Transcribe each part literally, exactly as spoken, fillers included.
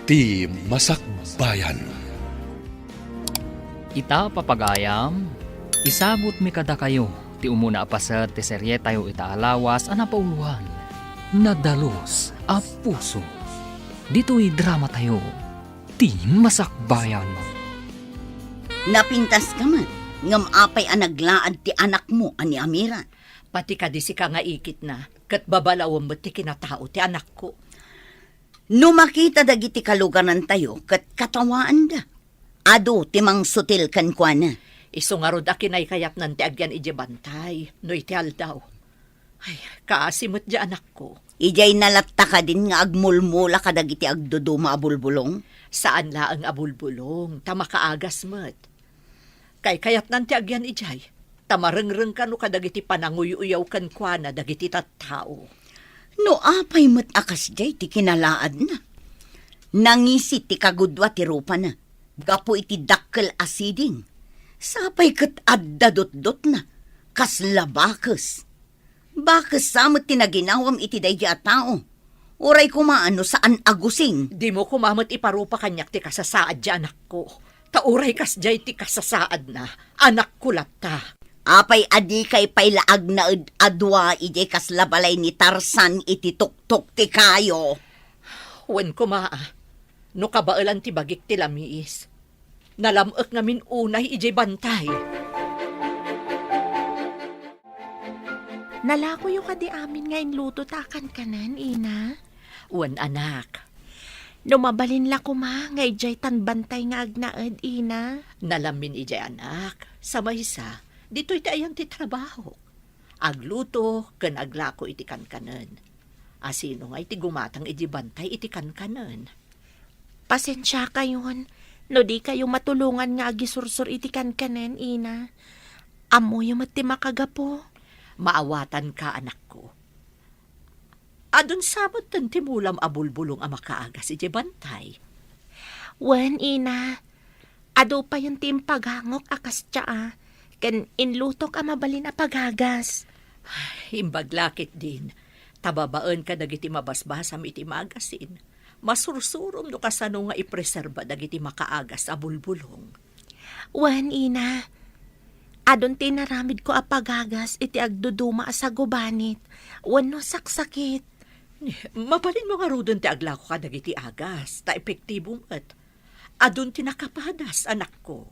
Ti Masakbayan. Ita, papagayam, isagutmi kadakayo ti umuna a paset ti serietayo ita a lawas a napauloan, Nadalus a Puso. Ditoy dramatayo, Ti Masakbayan. Napintaska met, ngem apay a naglaad ti anakmo a ni Amira? Pati kadi sika nga ikitna, ket babalawem met ti kinatao ti anakko. No makita dagiti kalugarantayo ket katawaanda, adu ti mangsutil kenkuana. Isu ngarud a kinaykayatnan ti agyan idiay bantay no iti aldaw. Ay, kaasi met diay anakko. Idiay na latta kadin nga agmulmula kadagiti agduduma a bulbulong? Saan laeng a bulbulong, ta makaagas met. Kaykayatnan ti agyan idiay, ta marengreng kano kadagiti pananguy-uyaw kenkuana dagiti tattao. No apay met a kasdiay ti kinalaadna? Nangisi ti kagudua ti rupana gapu iti dakkel a siding. Sapay ket adda dutdotna, kasla bakes. Bakes sa met ti naginawam iti daydi a tao. Uray koma no saan a gusing. Dimo koma met iparupa kaniak ti kasasaad ti anakko. Ta uray kasdiay ti kasasaadna, anakko latta. Apay a dikay pay la agnaed a dua idiay kasla balay ni Tarzan iti tuktok ti kayo? Wen koma, no kabaelan ti bagik ti lamiis. Nalam-ek ngamin unay idiay bantay. Nalakoyo kadi amin nga inluto ta a kankanen, ina? Wen, anak. No mabalin la koma nga idiay tan bantay nga agnaed, ina? Nalamin idiay, anak. Sa maysa, ditoy ti ayan ti trabaho. Agluto ken aglako iti kankanen. Asino nga iti gumatang iti bantay iti kankanen? Pasensiakayon no dikayo matulongan nga agisursor iti kankanen, ina. Ammoyo met ti makagapu. Maawatanka, anakko. Adun sa metten ti mulam a bulbulong a makaagas iti bantay? Wen, ina. Adu payen ti impagangok a kasdiay, ken inlutok a mabalin a pagagas. Imbag la ketdin, ta babaen kadagiti mabasbasam iti magasin, masursurom no kasano nga ipreserba dagiti makaagas a bulbulong. Wen, ina. Adun ti inaramidko a pagagas iti agduduma a sagubanit wenno saksakit. Mabalinmo ngaruden ti aglako kadagiti agas, ta epektibo met. Adun ti nakapadas, anakko.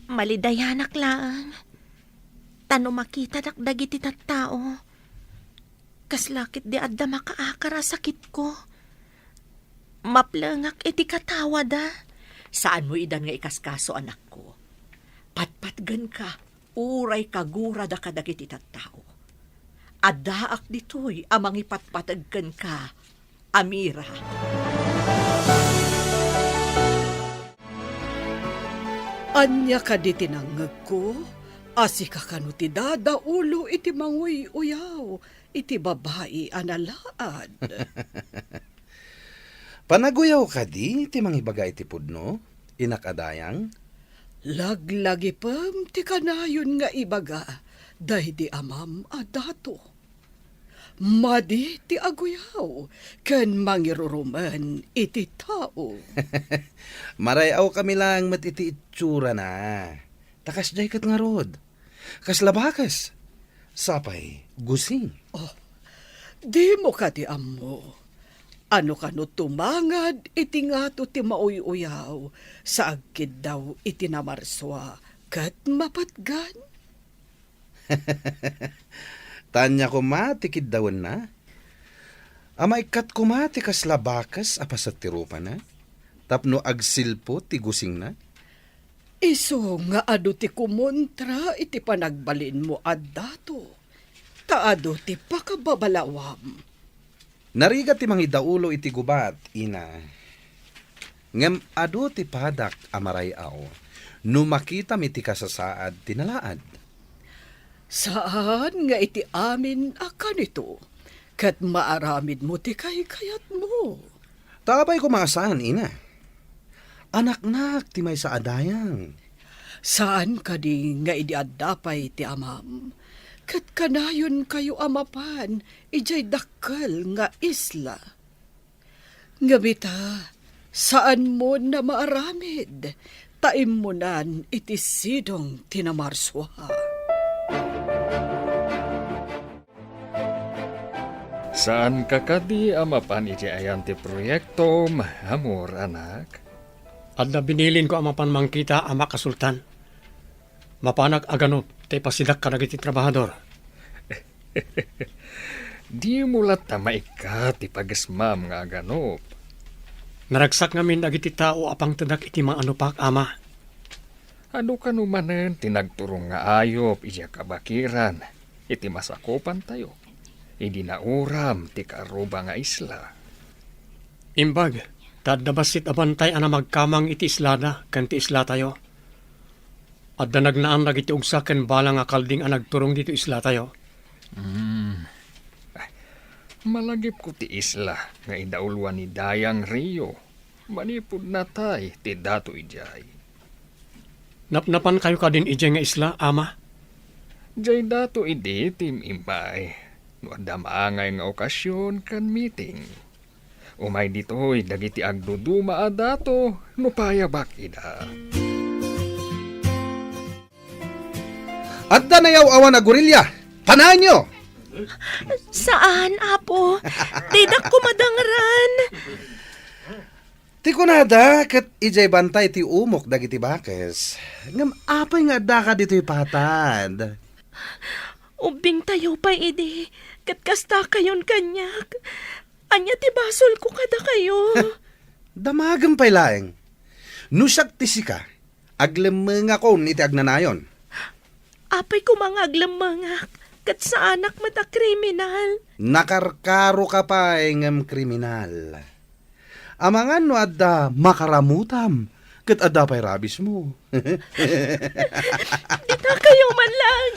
Malidayanak laeng, ta no makitadak dagiti tattao, kasla ketdi adda makaakar a sakitko. Maplengak iti katawada. Saanmo idan nga ikaskaso, anakko. Patpatgenka, uray kagurada kadagiti tattao. Addaak ditoy a mangipatpateg kenka, Amira. Ania kadi ti nangngegko a sika kano ti dadaulo iti manguy-uyaw iti babai a nalaad? Panaguyaw kadi ti mangibaga iti pudno, inak a dayang? Laglagipem ti kanayon nga ibaga daydi amam a dato. Madi ti aguyaw ken mangirurumen iti tao. Maray-awkami laeng met iti itsurana. Ta kasdiay ket ngarud. Kasla bakes? Sapay, gusing. Oh, dimo kadi ammo? Ano kano tumangad iti ngato ti mauy-uyaw sa agkiddaw iti namarsua ket mapatgan? Tania koma ti kiddawenna? A maikkat koma ti kasla bakes a paset ti rupana, tapno agsilpo ti gusingna? Isu nga adu ti kumontra iti panagbalinmo a dato, ta adu ti pakababalawam. Narigat ti mangidaulo iti gubat, ina. Ngem adu ti padak a maray-aw no makitam iti kasasaad ti nalaad. Saan nga iti amin a kanito, ket maaramidmo ti kaykayatmo. Ta apay koma a saan, ina? Anaknak ti maysa a dayang. Saan kadi nga idi adda pay ti amam, ket kanayonkayo a mapan idiay dakkel nga isla? Ngem ita, saanmon a maaramid, ta immunan iti sidong ti namarsua. Saanka kadi a mapan iti ayan ti proyektom, amor, anak? Adda binilinko a mapan mangkita a makasultan. Mapanak aganop ta ipasidak kadagiti trabahador. Dimo latta maikkat ti pagesmam nga aganop. Naragsak ngamin dagiti tao a pangtedak iti maanopak, Ama. Adu kano manen ti nagturong nga ayup idiay kabakiran iti masakupantayo idi nauram ti kaarruba nga isla. Imbag, ta adda bassit a bantay a namagkamang iti islada ken ti islatayo. Adda nagnaan dagiti ugsa ken balang a kalding a nagturong ditoy islatayo. Hmm. Malagipko ti isla nga idauloan ni Dayang Rio. Manipud natay ti dato idiay. Napnapankayo kadin idiay nga isla, Ama? Diay dato idi ti im-immay. No adda maangay nga okasion ken meeting. Umay ditoy dagiti agduduma a dato no payabak ida. Adda nayaw-awan a gorilya. Panaenyo! Saan, Apo? Didak kumadangran. Ti kunada, ket idiay bantay ti umok dagiti bakes. Ngem apay nga addaka ditoy patad? Ubbingtayo pay idi, ket kastakayon kaniak. Ania ti basolko kadakayo? Damagem pay laeng. No siak ti sika, aglemmengakon iti agnanayon. Apay koma nga aglemmengak, ket saanak met a kriminal. Nakarkaroka pay ngem kriminal. Amangan no adda makaramutam, ket adda pay rabismo. Ditakayo man lang.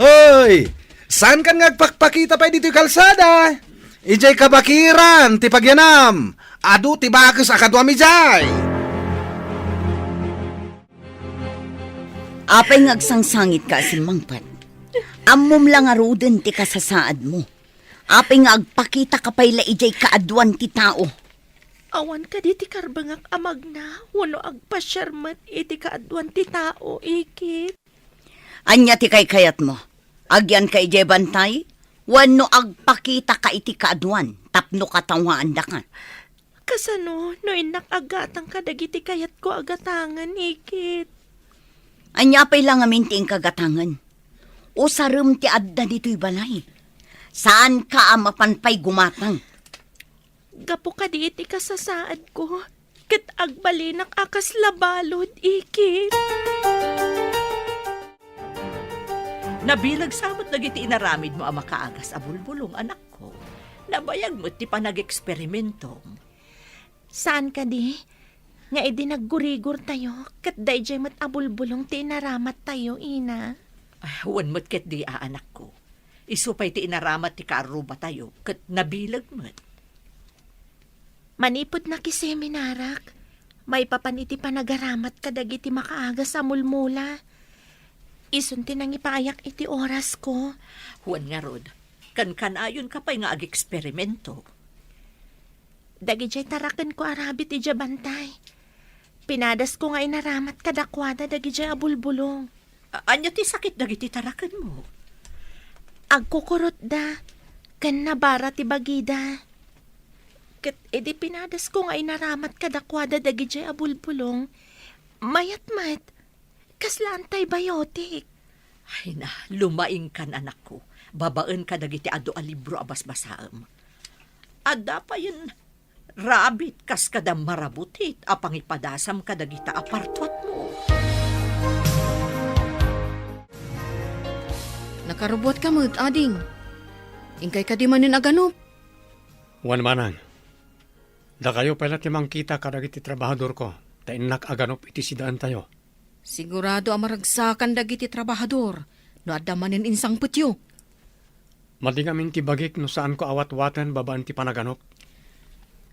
Oy! Saankan nga agpakpakita pay ditoy kalsada? Idiay kabakiran ti pagyanam. Adu ti bakes a kaduam idiay. Apay nga agsangsangitka a simmangpet? Ammom la ngaruden ti kasasaadmo. Apay nga agpakitaka pay la idiay kaaduan ti tao? Awan kadi ti karbengak a magna wenno agpasiar met iti kaaduan ti tao, Ikit? Ania ti kaykayatmo? Agyanka idiay bantay? Wenno agpakitaka iti kaaduan tapno katawaandaka? Kasano no innak aggatang kadagiti kayatko a gatangen, Ikit? Ania pay la ngamin ti inka gatangen? Usarem ti adda ditoy balay. Saanka a mapan pay gumatang. Gapu kadi iti kasasaadko, ket agbalinak a kasla balud, Ikit. Nabileg sa met dagiti inaramidmo a makaagas a bulbulong, anakko. Nabayag met ti panageksperimentom. Saan kadi nga idi naggurigortayo, ket daydiay met a bulbulong ti inaramattayo, ina? Ah, wen met ketdi a, anakko. Isu pay ti inaramat ti kaarrubatayo, ket nabileg met. Manipud nakiseminarak, maipapan iti panagaramat kadagiti makaagas a mulmula. Isun ti nangipayak iti orasko. Wen ngarud, kankanayonka pay nga ageksperimento. Dagidiay tarakenko a rabbit idiay bantay. Pinadasko nga inaramat kadakuada dagidiay a bulbulong. A-, ania ti sakit dagiti tarakenmo? Agkukurotda, ken nabara ti bagida. Ket idi pinadasko nga inaramat kadakuada dagidiay a bulbulong, mayat met, kasla antibiotic. Ay na, lumaingkan, anakko. Babaen kadagiti adu a libro a basbasaem. Adda payen rabbit kas kada marabutit a pangipadasam kadagita a partuatmo. Nakarubuatka met, ading. Inkay kadi manen aganop? Wen manang. Dakayo pay la ti mangkita kadagiti trabahadorko, ta innak aganop iti sidaentayo. Sigurado a maragsakan dagiti trabahador no adda manen insangpetyo. Madi ngamin ti bagik no saanko a watwaten babaen ti panaganop.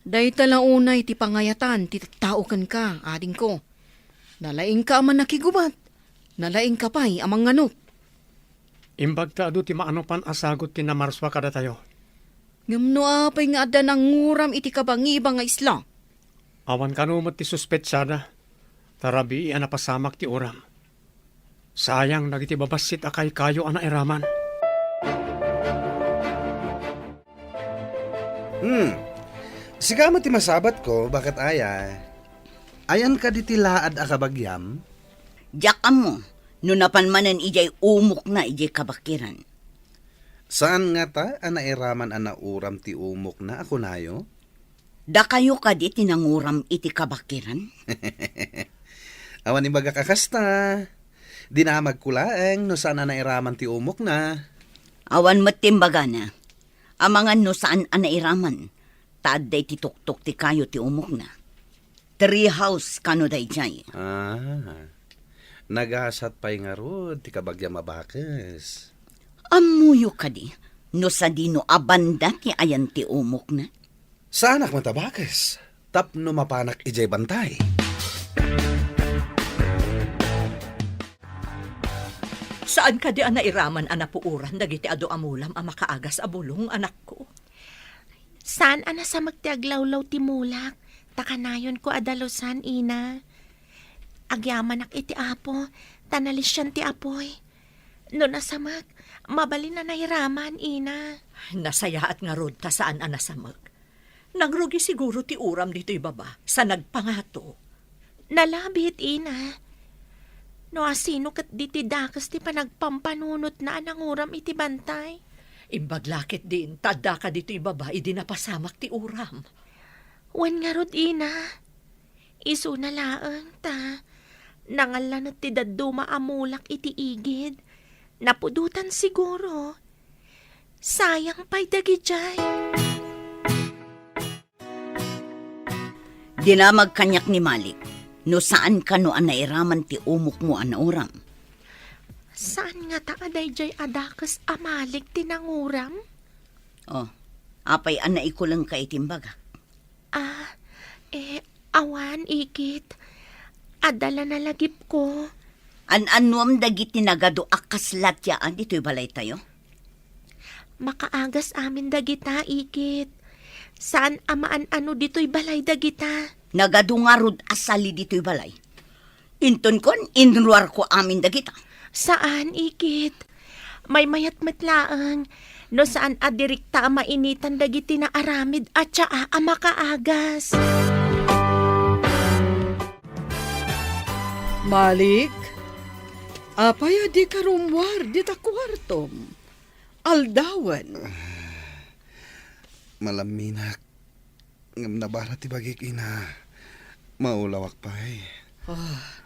Dayta la unay ti pangayatan ti tattao kenka, adingko. Nalaingka a mannakigubat, nalaingka pay a mangnganop. Imbag ta adu ti maanopan a sagut ti namarsua kadatayo. Ngem no apay nga adda nanguram iti kabangiba nga isla? Awan kano met ti suspetsada, ta rabii a napasamak ti uram. Sayang dagiti babassit a kaykayo a nairaman. Hmm. Sika met ti masabatko, baket aya? Ayan kadi ti laad a kabagiam? Diak ammo, no napan manen idiay umokna idiay kabakiran. Saan ngata a nairaman a nauram ti umokna a kunayo? Dakayo kadi ti nanguram iti kabakiran? Awan imbagak a kasta. Dinamagko laeng no saan a nairaman ti umokna. Awan met ti imbagana. Amangan no saan a nairaman, ta adda iti tuktok ti kayo ti umokna. Tree house kano daydiay. Ah, nagasat pay ngarud ti kabagiam a bakes. Ammoyo kadi no sadino a banda ti ayan ti umokna? Saanak met a bakes tapno mapanak idiay bantay. Saan kadi a nairaman a napuoran dagiti adu a mulam a makaagas a bulong, anakko? Saan a nasamek ti aglawlaw ti mulak, ta kanayonko a dalusan, ina. Agyamanak iti Apo, ta nalisian ti apuy. No nasamek, mabalin a nairaman, ina. Nasayaat ngarud ta saan a nasamek. Nangrugi siguro ti uram ditoy baba, sa nagpangato. Nalabit, ina. No asino ket diti dakes ti panagpampanunotna a nanguram iti bantay? Imbag la ketdin, ta addaka ditoy baba idi napasamak ti uram. Wen ngarud, ina. Isuna laeng ta nangallanet ti dadduma a mulak iti igid. Napudotan siguro. Sayang pay dagidiay. Dinamag kaniak ni Malik, no saan kano a nairaman ti umokmo a nauram. Saan ngata a daydiay a dakes a Malik ti nanguram? Oh, apay a naikulengka iti imbagak? Ah, eh, awan, ikit. Adda la nalagipko. An-annuam dagiti nagadu a kasla ti aa ditoy balaytayo? Makaagas amin dagita, ikit. Saan a maan-ano ditoy balay dagita. Nagadu ngarud a sali ditoy balay. Intonkon, inruarko amin dagita. Saan, ikit. Maymayat met laeng no saan a direkta a mainitan dagiti naaramid a tsaa a makaagas. Malik, apay a dika rummuar dita kuartom? Aldawen. Malamminak. Ngem nabara ti bagik, ina. Maulawak pay. Ah,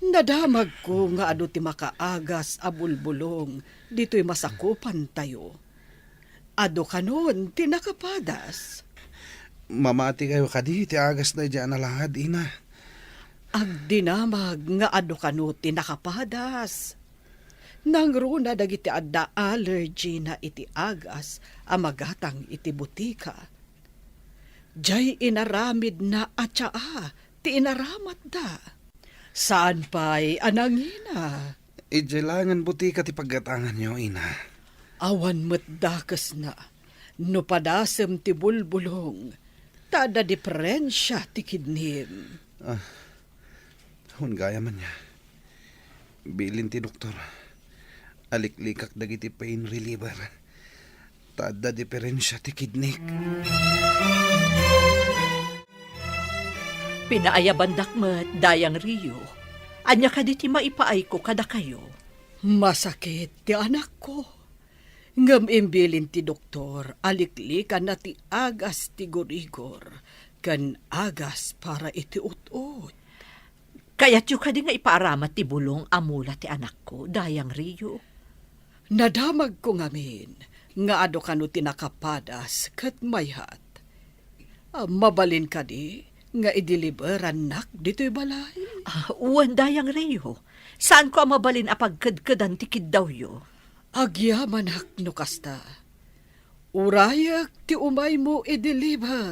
nadamagko nga adu ti makaagas a bulbulong ditoy masakupantayo. Adu kanon ti nakapadas. Mamati kayo kadi ti agasna idiay a nalaad, ina. Agdinamag nga adu kano ti nakapadas. Nangruna dagiti adda allergy na iti agas a magatang iti butika. Diay inaramidna a tsaa ti inaramatda. Saan pay a nangina? Idiay laengen butika ti paggatanganyo, ina. Awan met dakesna no padasem ti bulbulong, ta adda diferensia ti kidnim. Ah, awan gayam ania. Bilin ti doktor, aliklikak dagiti pain reliever, ta adda diferensia ti kidnik. Pinaayabandak met, Dayang Rio. Ania kadi ti maipaayko kadakayo? Masakit ti anakko. Ngem imbilin ti doktor a liklikanna ti agas ti gurigor ken agas para iti ut-ot. Kayatyo kadi nga ipaaramat ti bulong a mula ti anakko, Dayang Rio? Nadamagko ngamin nga adu kano ti nakapadas ket mayat. Ah, mabalin kadi nga ideliberannak ditoy balay? Ah, wen, Dayang Rio. Saanko a mabalin a pagkedkedan ti kiddawyo. Agyamanak no kasta. Urayek ti umaymo ideliber.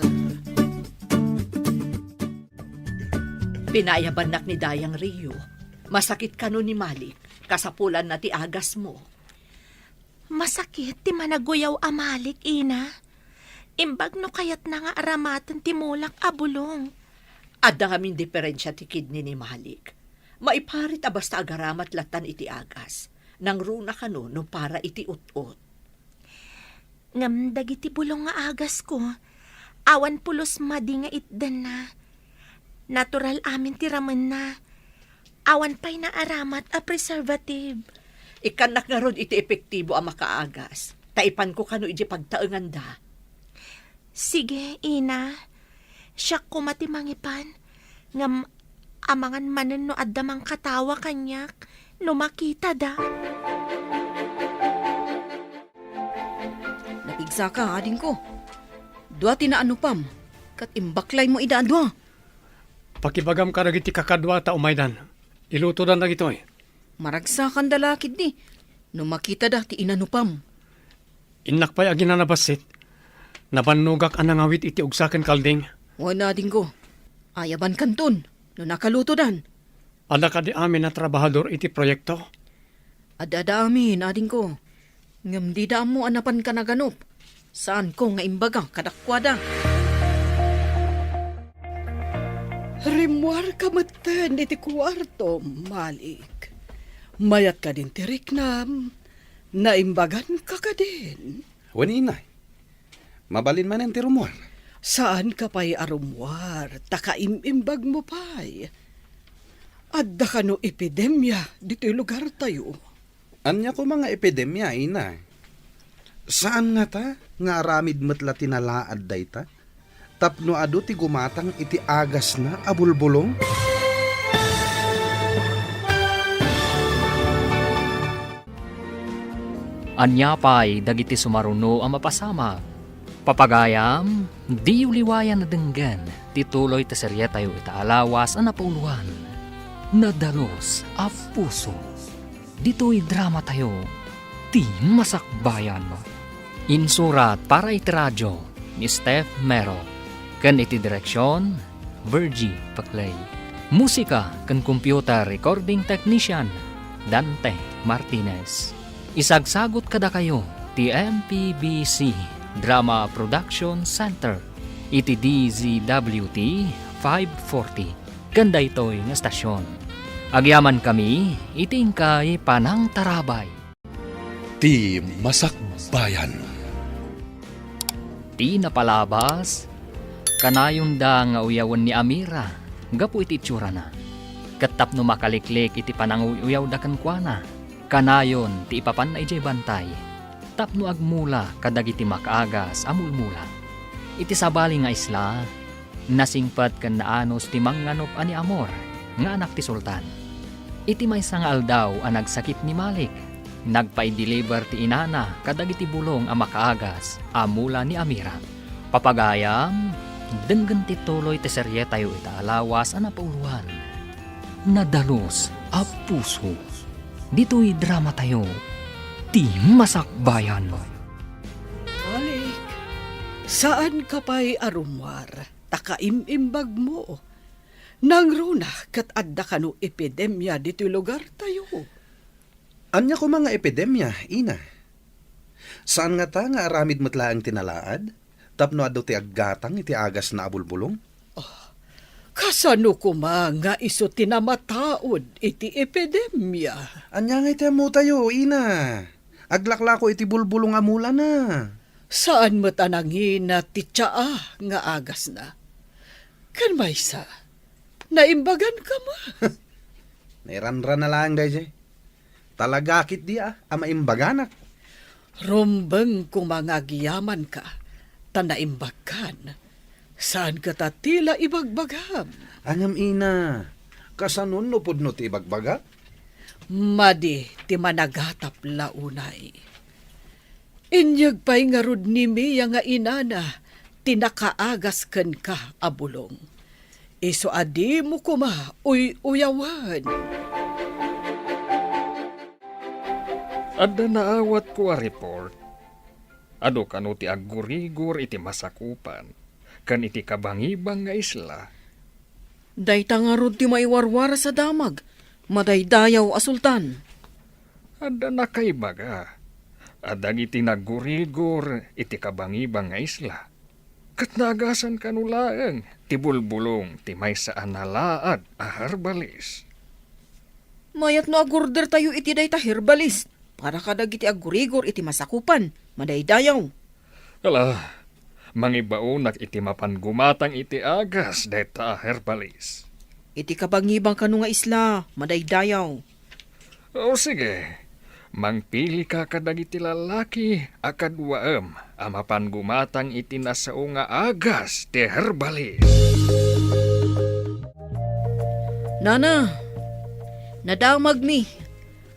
Pinayabannak ni Dayang Rio. Masakit kano ni Malik. Kasapulanna ti agasmo. Masakit ti managuyaw a Malik, ina. Imbag no kayatna nga aramaten ti mulak a bulong. Adda ngamin diferensia ti kidney ni Malik. Maiparit a basta agaramat lattan iti agas. Nangruna kano no para iti ut-ot. Ngem dagiti bulong nga agasko, awan pulos madi nga itdanna. Natural amin ti ramenna. Awan pay naaramat a preservative. Ikkannak ngarud iti epektibo a makaagas. Ta ipanko kano iti pagtaenganda. Sige, Ina. Siak koma ti mangipan. Ngem amangan manen no adda mangkatawa kaniak no makitada. Napigsaka, adingko. Dua ti naanupam, ket imbaklaymo ida a dua. Pakibagam kadagiti kakadua ta umaydan. Ilutodan dagitoy. Maragsakanda la ketdi no makitada ti inanupam. Innak pay aginana bassit. Nabannogak a nangawit iti ugsa ken kalding. Wen, adingko. Ayabankanton no nakalutodan. Adda kadi amin a trabahador iti proyekto? Adda, adda amin, adingko. Ngem dida ammo a napanka naganup. Saanko nga imbaga kadakuada. Rimmuarka metten iti kuartom, Malik. Mayat kadin ti riknam, naimbaganka kadin? Wen, ina. Mabalin manen ti rummuar. Saanka pay a rummuar, ta kaim-imbagmo pay. Adda kano epidemia ditoy lugartayo? Ania koma nga epidemia, ina? Saan ngata nga aramid met la ti nalaad dayta? Tapno adu ti gumatang iti agasna a bulbulong? Ania pay dagiti sumaruno a mapasamak? Papagayam, diyo liwayan a denggen ti tuloy ti serietayo ita a lawas a napauloan, Nadalus a Puso. Ditoy dramatayo, Ti Masakbayan. Insurat para iti radio ni Steph Mero, ken iti direksion, Virgie Paclay. Musika ken computer recording technician, Dante Martinez. Isagsagut kadakayo ti M P B C Drama Production Center iti D Z W T five forty ken daytoy nga estasion. Agyamankami iti inkay panangtarabay. Ti Masakbayan. Ti napalabas, kanayonda nga uyawen ni Amira gapu iti itsurana. Ket tapno makaliklik iti pananguy-uyawda kenkuana, kanayon ti ipapanna idiay bantay tapno agmula kadagiti makaagas a mulmula. Iti sabali nga isla, nasingpet ken naanus ti mangnganup a ni Amor nga anak ti sultan. Iti maysa nga aldaw a nagsakit ni Malik, nagpaideliver ti inana kadagiti bulong a makaagas a mula ni Amira. Papagayam, denggen ti tuloy ti serietayo ita a lawas a napauloan, Nadalus a Puso. Ditoy dramatayo, Ti Masakbayan. Malik, saanka pay a rummuar, ta kaim-imbagmo. Nangruna ket adda kano epidemia ditoy lugartayo. Ania koma nga epidemia, ina? Saan ngata nga aramid met laeng ti nalaad tapno adu ti aggatang iti agasna a bulbulong? Ah, kasano koma nga isu ti namataud iti epidemia? Ania ngay ti ammotayo, ina? Aglaklako iti bulbulong a mulana. Saan met a nangina ti tsaa nga agasna. Ken maysa, naimbaganka met. Nairanrana laeng daydiay. Talaga ketdi a, a maimbaganak. Rumbeng koma nga agyamanka, ta naimbagkan. Saan ket a ti la ibagbagam? Ngem ina, kasano no pudno ti ibagbagak? Madi ti managatap la unay. Inyeg pay ngarud ni Mia nga inana ti nakaagas kenka a bulong. Isu a dimo koma uy-uyawen. Adda naawatko a report. Adu kano ti aggurigor iti masakupan ken iti kabangibang nga isla. Dayta ngarud ti maiwarwaras a damag, madaydayaw a sultan. Adda nakaibaga a dagiti naggurigor iti kabangibang nga isla, Ket naagasan kano laeng ti bulbulong ti maysa a nalaad a herbalis. Mayat no agordertayo iti dayta herbalis para kadagiti aggurigor iti masakupan, madaydayaw. Ala, mangibaonak iti mapan gumatang iti agas dayta a herbalis. Iti kabangiban kano nga isla, madaydayaw. O sige, mangpilika kadagiti lalaki a kaduaem a mapan gumatang iti nasao nga agas ti herbalis. Nana, nadamagmi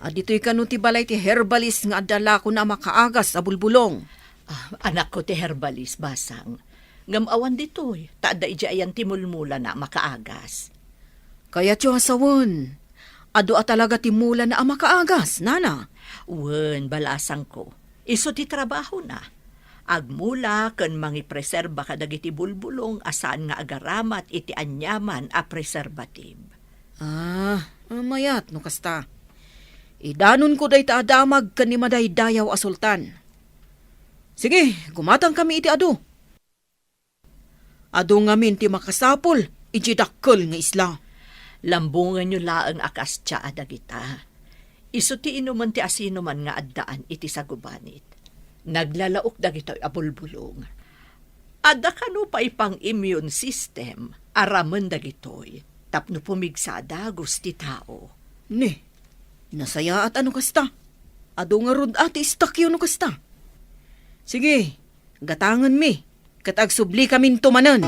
a ditoy kano ti balay ti herbalis nga adda lakona a makaagas a bulbulong. Ah, anakko ti herbalis, basang. Ngem awan ditoy, ta adda idiay ayan ti mulmulana a makaagas. Kayatyo a sawen, adu a talaga ti mulana a makaagas, nana? Wen, balasangko. Isu ti trabahona. Agmula ken mangipreserba kadagiti bulbulong a saan nga agaramat iti aniaman a preservative. Ah, mayat no kasta. Idanonko dayta a damag ken ni madaydayaw a sultan. Sige, gumatangkami iti adu. Adu ngamin ti makasapul idiay dakkel nga isla. Lambongenyo laeng a kas tsaa dagita. Isu ti inumen ti asinoman nga addaan iti sagubanit. Naglalaok dagitoy a bulbulong. Adda kano pay pang-immune system a ramen dagitoy tapno pumigsa a dagus ti tao. Ni, nasayaat a no kasta. Adu ngarud a ti istakyo no kasta. Sige, gatangenmi, ket agsubli kaminto manen.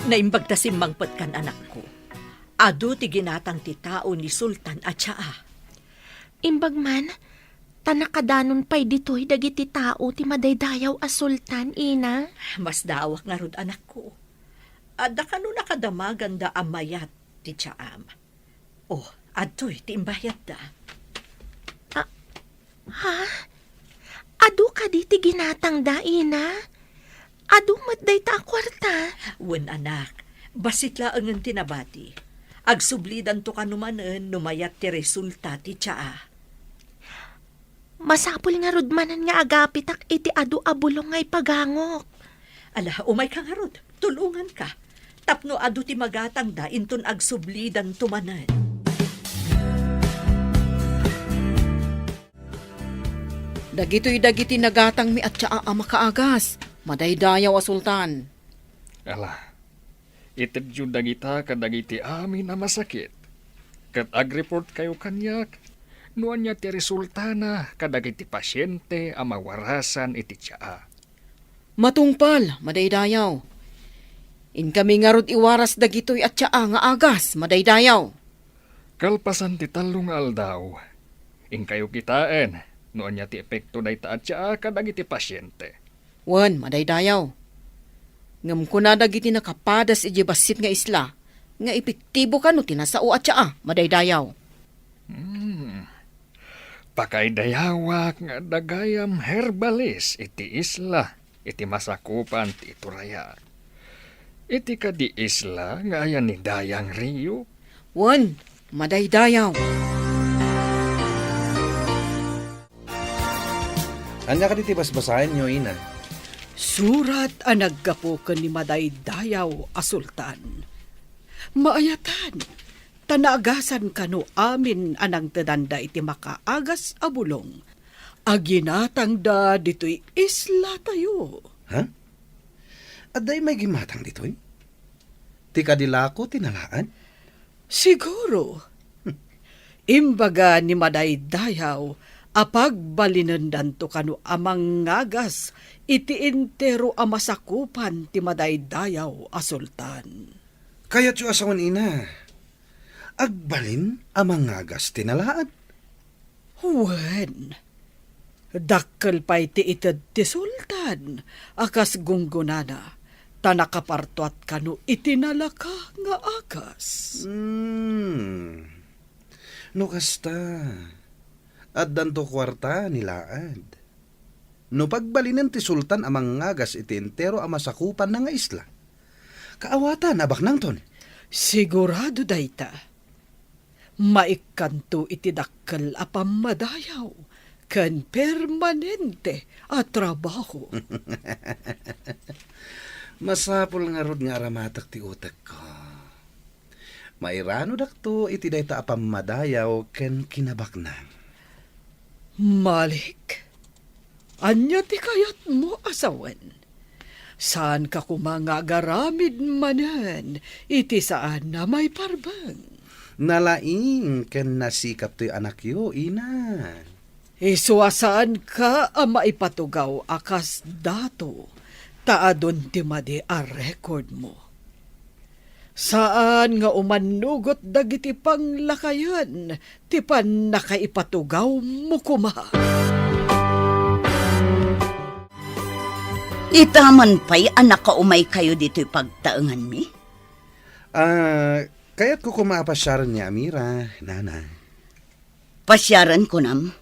Naimbag ta simmangpetkan, anakko. Adu ti ginatang ti tao ni Sultan a tsaa. Imbag man, ta nakadanon pay ditoy dagiti tao ti madaydayaw a sultan, ina. Masdaawak ngarud, anakko. Adda kano nakadamaganda a mayat ti tsaam. Oh, adtoy ti imbayadda. Ah, ha? Adu kadi ti ginatangda, ina? Adu met dayta a kuarta? Wen, anak, bassit laengen ti nabati. Agsublidanto kano manen no mayat ti resulta ti tsaa. Masapul ngarud manen nga agapitak iti adu a bulong nga ipagangok. Ala, umayka ngarud, tulonganka. Tapno adu ti magatangda inton agsublidanto manen. Dagitoy dagiti nagatangmi a tsaa a makaagas, madaydayaw a sultan. Ala, itedyo dagita kadagiti amin a masakit, ket agreportkayo kaniak no ania ti resultana kadagiti pasiente a mawarasan iti tsaa. Matungpal, madaydayaw. Inkami ngarud iwaras dagitoy a tsaa nga agas, madaydayaw. Kalpasan ti tallo nga aldaw, inkayo kitaen no ania ti epekto dayta a tsaa kadagiti pasiente. Wen, madaydayaw. Ngem kuna dagiti nakapadas idiay bassit nga isla nga epektibo kano ti nasao a tsaa, madaydayaw. Hmm. Pakaidayawak nga adda gayam herbalis iti isla iti masakupan ti iturayak. Iti kadi isla nga ayan ni Dayang Rio? Wen, madaydayaw. Ania kadi ti basbasaenyo, ina? Surat a naggapu ken ni madaydayaw a sultan. Maayatan, ta naagasan kano amin a nangtedanda iti makaagas a bulong a ginatangda ditoy islatayo. Ha? Adda imay gimmatang ditoy? Ti kadi lako ti nalaad? Siguro. Imbaga ni madaydayaw a pagbalinendanto kano a mangagas iti entero a masakupan ti madaydayaw a sultan. Kayatyo a sawen, ina, agbalin a mangagas ti nalaad? Wen, dakkel pay ti ited ti sultan a kas gunggonana, ta nakapartuat kano iti nalaka nga agas. Hmm. No kasta, addanto kuarta ni laad. No pagbalinen ti sultan a mangagas iti entero a masakupanna nga isla, kaawatan a baknangton. Sigurado dayta. Maikkanto iti dakkel a pammadayaw ken permanente a trabaho. Masapul ngarud nga aramatek ti utekko. Mairanudakto iti dayta a pammadayaw ken kinabaknang. Malik, ania ti kayatmo a sawen? Saanka koma nga agaramid manen iti saan a maiparbeng. Nalaing ken nasikap toy anakyo, ina. Isu a saanka a maipatugaw a kas dato, ta adun ti madi a record mo. Saan nga umannugot dagiti panglakayen ti pannakaipatugawmo koma. Ita man pay a nakaumaykayo ditoy pagtaenganmi? Ah, kayatko koma a pasiaren ni Amira, nana. Pasiaren, kunam?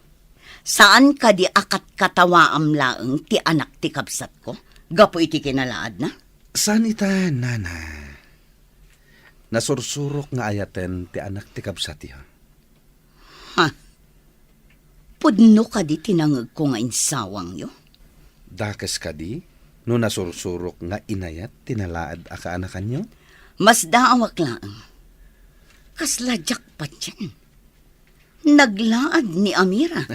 Saan kadi a katkatawaam laeng ti anak ti kabsatko gapu iti kinalaadna? Saan ita, nana. Nasursurok nga ayaten ti anak ti kabsatyo. Ha? Pudno kadi ti nangegko nga insawangyo? Dakes kadi no nasursurok nga inayat ti nalaad a kaanakanyo? Masdaawak laeng. Kasla diak patien. Naglaad ni Amira.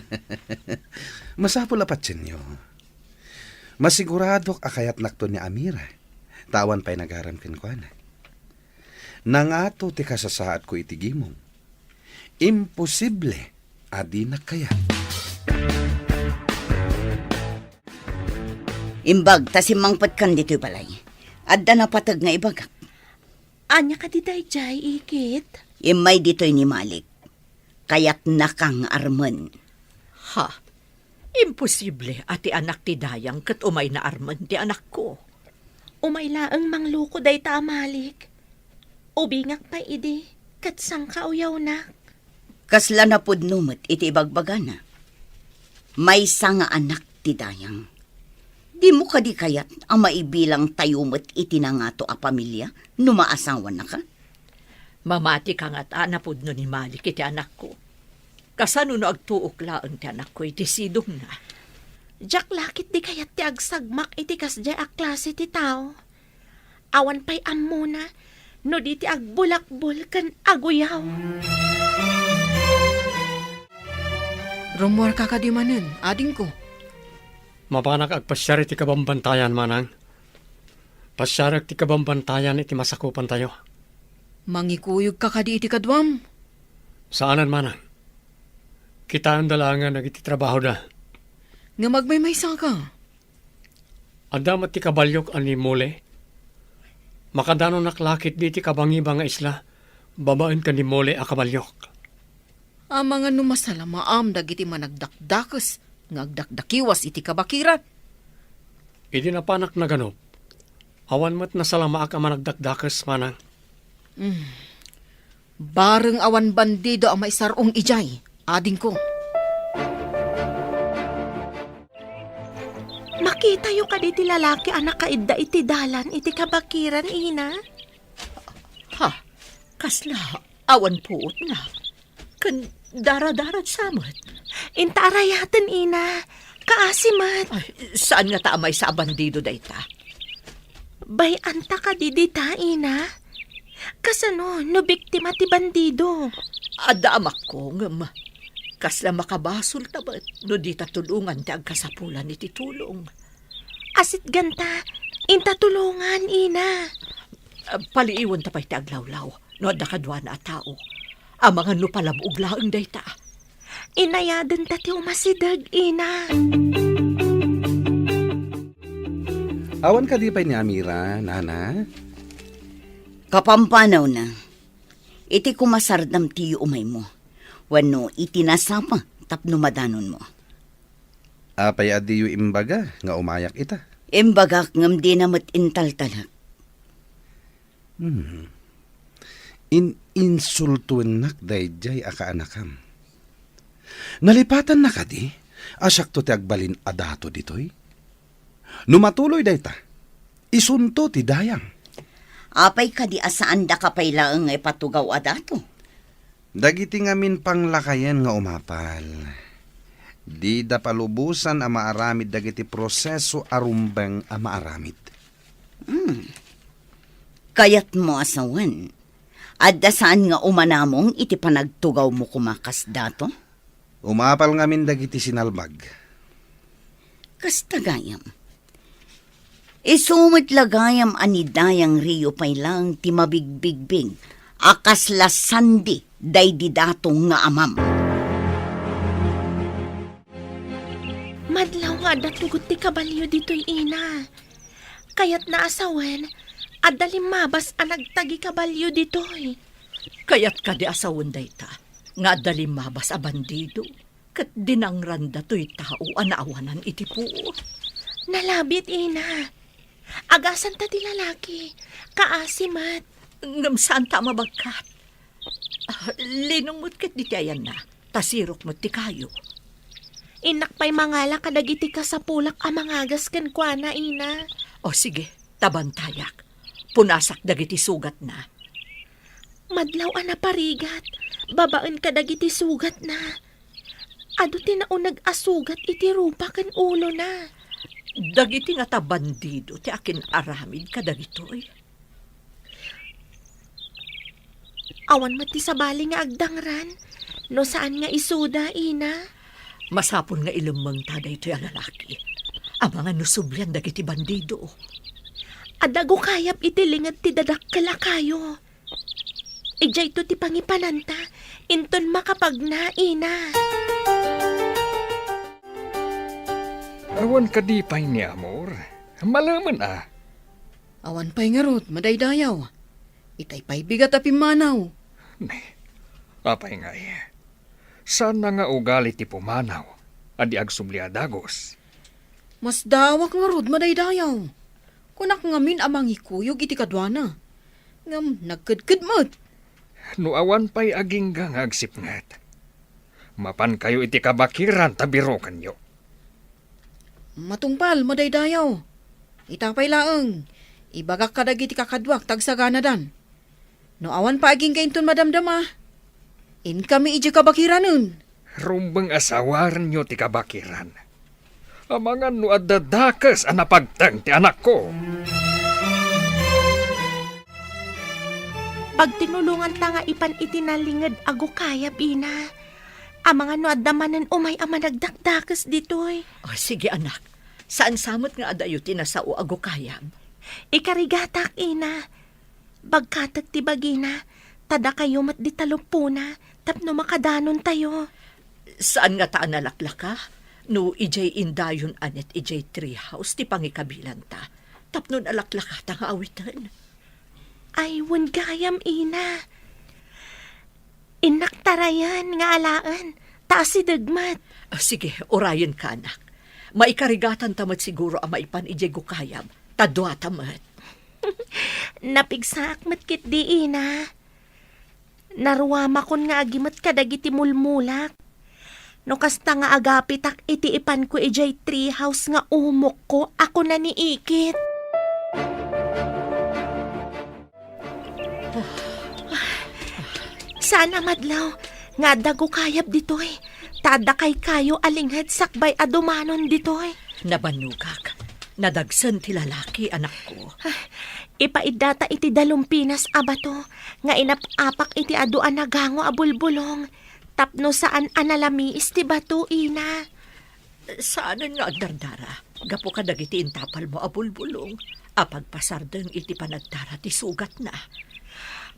Masapul a patienyo. Masiguradok a kayatnakto ni Amira, ta awan pay nagaram kenkuana. Nangato ti kasasaadko iti gimong. Imposible a dinak kayat. Imbag ta simmangpetkan ditoy balay. Adda napateg nga ibagak. Ania kadi daydiay, ikit? Immay ditoy ni Malik. Kayatnaka nga armen. Ha? Imposible a ti anak ti dayang ket umayna armen ti anakko. Umay laeng mangluko dayta a Malik. Ubingak pay idi ket sangkauyawnak. Kasla napudno met iti ibagbagana. Maysa nga anak ti dayang. Dimo kadi kayat a maibilangtayo met iti nangato a pamilia no maasawanaka? Mamati ka ngata a napudno ni Malik iti anakko. Kasano no agtuok laeng ti anakko iti sidongna? Diak la ketdi kayat ti agsagmak iti kasdiay a klase ti tao. Awan pay ammona no di ti agbulakbol ken aguyaw. Rummuarka kadi manen, adingko? Mapanak agpasiar iti kabambantayan, manang. Pasiarek ti kabambantayan iti masakupantayo. Mangikuyogka kadi iti kaduam? Saanen, manang. Kitaenda laengen dagiti trabahoda. Ngem agmaymaysaka? Adda met ti kabaliok a ni Mole. Makadanonak la ketdi iti kabangiba nga isla babaen ken ni Mole a kabaliok. Amangan no masalamaam dagiti managdakdakes nga agdakdakiwas iti kabakiran. Idi napanak naganop, awan met nasalamaak a managdakdakes, manang. Mm. Bareng awan bandido a maisar-ong idiay, adingko. Makitayo kadi ti lalaki a nakaidda iti dalan iti kabakiran, ina? Ha? Kasla awan puotna. Ken daradaragsa met. Inta arayaten, ina. Kaasi met. Ay, saan ngata a maysa a bandido dayta? Bay-anta kadi dita, ina? Kasano no biktima ti bandido? Adda amakko, ngem kasla makabasolta met no dita tulongan ti agkasapulan iti tulong. Asitganta, inta tulongan, ina. Ah, paliiwenta pay ti aglawlaw no adda kaduana a tao. Amangan no palabog laeng dayta. Inayadenta ti umasideg, ina. Awan kadi pay ni Amira, nana? Kapampanawna, iti kumasardam ti yuumaymo, wenno iti nasapa tapno madanonmo. Apay a diyo imbaga nga umayak ita? Imbagak ngem dina met intaltalek. Hmm. In-insultuennak daydiay a kaanakam. Nalipatanna kadi a siakto ti agbalin a dato ditoy? No matuloy dayta, isunto ti dayang. Apay kadi a saandaka pay laeng nga ipatugaw a dato? Dagiti ngamin panglakayen nga umapal, Dida palubosan a maaramid dagiti proseso a rumbeng a maaramid. Hmm. Kayatmo a sawen, adda saan nga umanamong iti panagtugawmo koma kasdato? Umapal ngamin dagiti sinalbag. Kasta gayam. Isu met la gayam a ni Dayang Rio pay laeng ti mabigbigbig a kasla sandi daydi dato nga amam. Madlaw nga adda tugot ti kabalio ditoy, ina. Kayatna a sawen, adda limmabas a nagtagi kabalio ditoy. Kayat kadi a sawen dayta, nga adda limmabas a bandido, ket dinangranda toy tao a naawanan iti puot? Nalabit, ina. Agasanta ti lalaki. Kaasi met. Ngem saanta a mabagkat. Ah, linong met ket diti ayanna, ta sirok met ti kayo. Innak pay mangala kadagiti kasapulak a mangagas kenkuana, ina. O sige, ta bantayak. Punasak dagiti sugatna. Madlaw a naparigat, babaen kadagiti sugatna. Adu ti nauneg a sugat iti rupa ken ulona. Dagiti ngata bandido ti akin-aramid kadagitoy. Awan met ti sabali nga agdangran, no saan nga isuda, ina. Masapul nga ilemmengta daytoy a lalaki. Amangan no sublian dagiti bandido. Adda gukayab iti linged ti dadakkel a kayo. Idiayto ti pangipananta, inton makapagna, ina. Awan kadi pay ni Amor? Malemen a. Awan pay ngarud, madaydayaw. Itay pay bigat a pimmanaw. Ne, apay ngay? Saan na nga ugali ti pumanaw a di agsubli a dagus? Masdaawak ngarud, madaydayaw. Kunak ngamin a mangikuyog iti kaduana. Ngem nagkedked met. No awan pay agingga nga agsipnget, mapankayo iti kabakiran ta birokenyo. Matungpal, madaydayaw. Ita pay laeng, ibagak kadagiti kakaduak ta agsaganadan. No awan pay agingga inton madamdama, inkami idiay kabakiranen. Rumbeng a sawarenyo ti kabakiran. Amangan no adda dakes a napagteng ti anakko. Pagtinulonganta nga ipan iti nalinged a gukayab, ina. Amangan no adda manen umay a managdakdakes ditoy. O, sige, anak. Saan sa met nga adayo ti nasao a gukayab? Ikarigatak, ina. Bagkatek ti bagina, ta dakayo met di taluppona tapno makadanontayo. Saan ngata a nalaklaka no idiay indayon a net idiay tree house ti pangikabilanta tapno nalaklakata nga awiten? Ay, wen gayam, ina. Innak tarayan nga alaen, ta asideg met. Ah, sige, urayenka, anak. Maikarigatanta met siguro a maipan idiay gukayab, ta duata met. Napigsaak met ketdi, ina. Naruamakon nga agimet kadagiti mulmulak. No kasta nga agapitak iti ipanko idiay tree house nga umokko a kuna ni Ikit. Saan a madlaw nga adda gukayab ditoy, ta adda kaykayo a linged sakbay a dumanon ditoy. Nabannogak. Nadagsen ti lalaki, anakko. Ah, ipaiddata iti dalumpinas a bato nga inap-apak iti adu a nagango a bulbulong tapno saan a nalamiis ti bato, ina. Saanen nga agdardara gapu kadagiti intapalmo a bulbulong a pagpasardeng iti panagdara ti sugatna.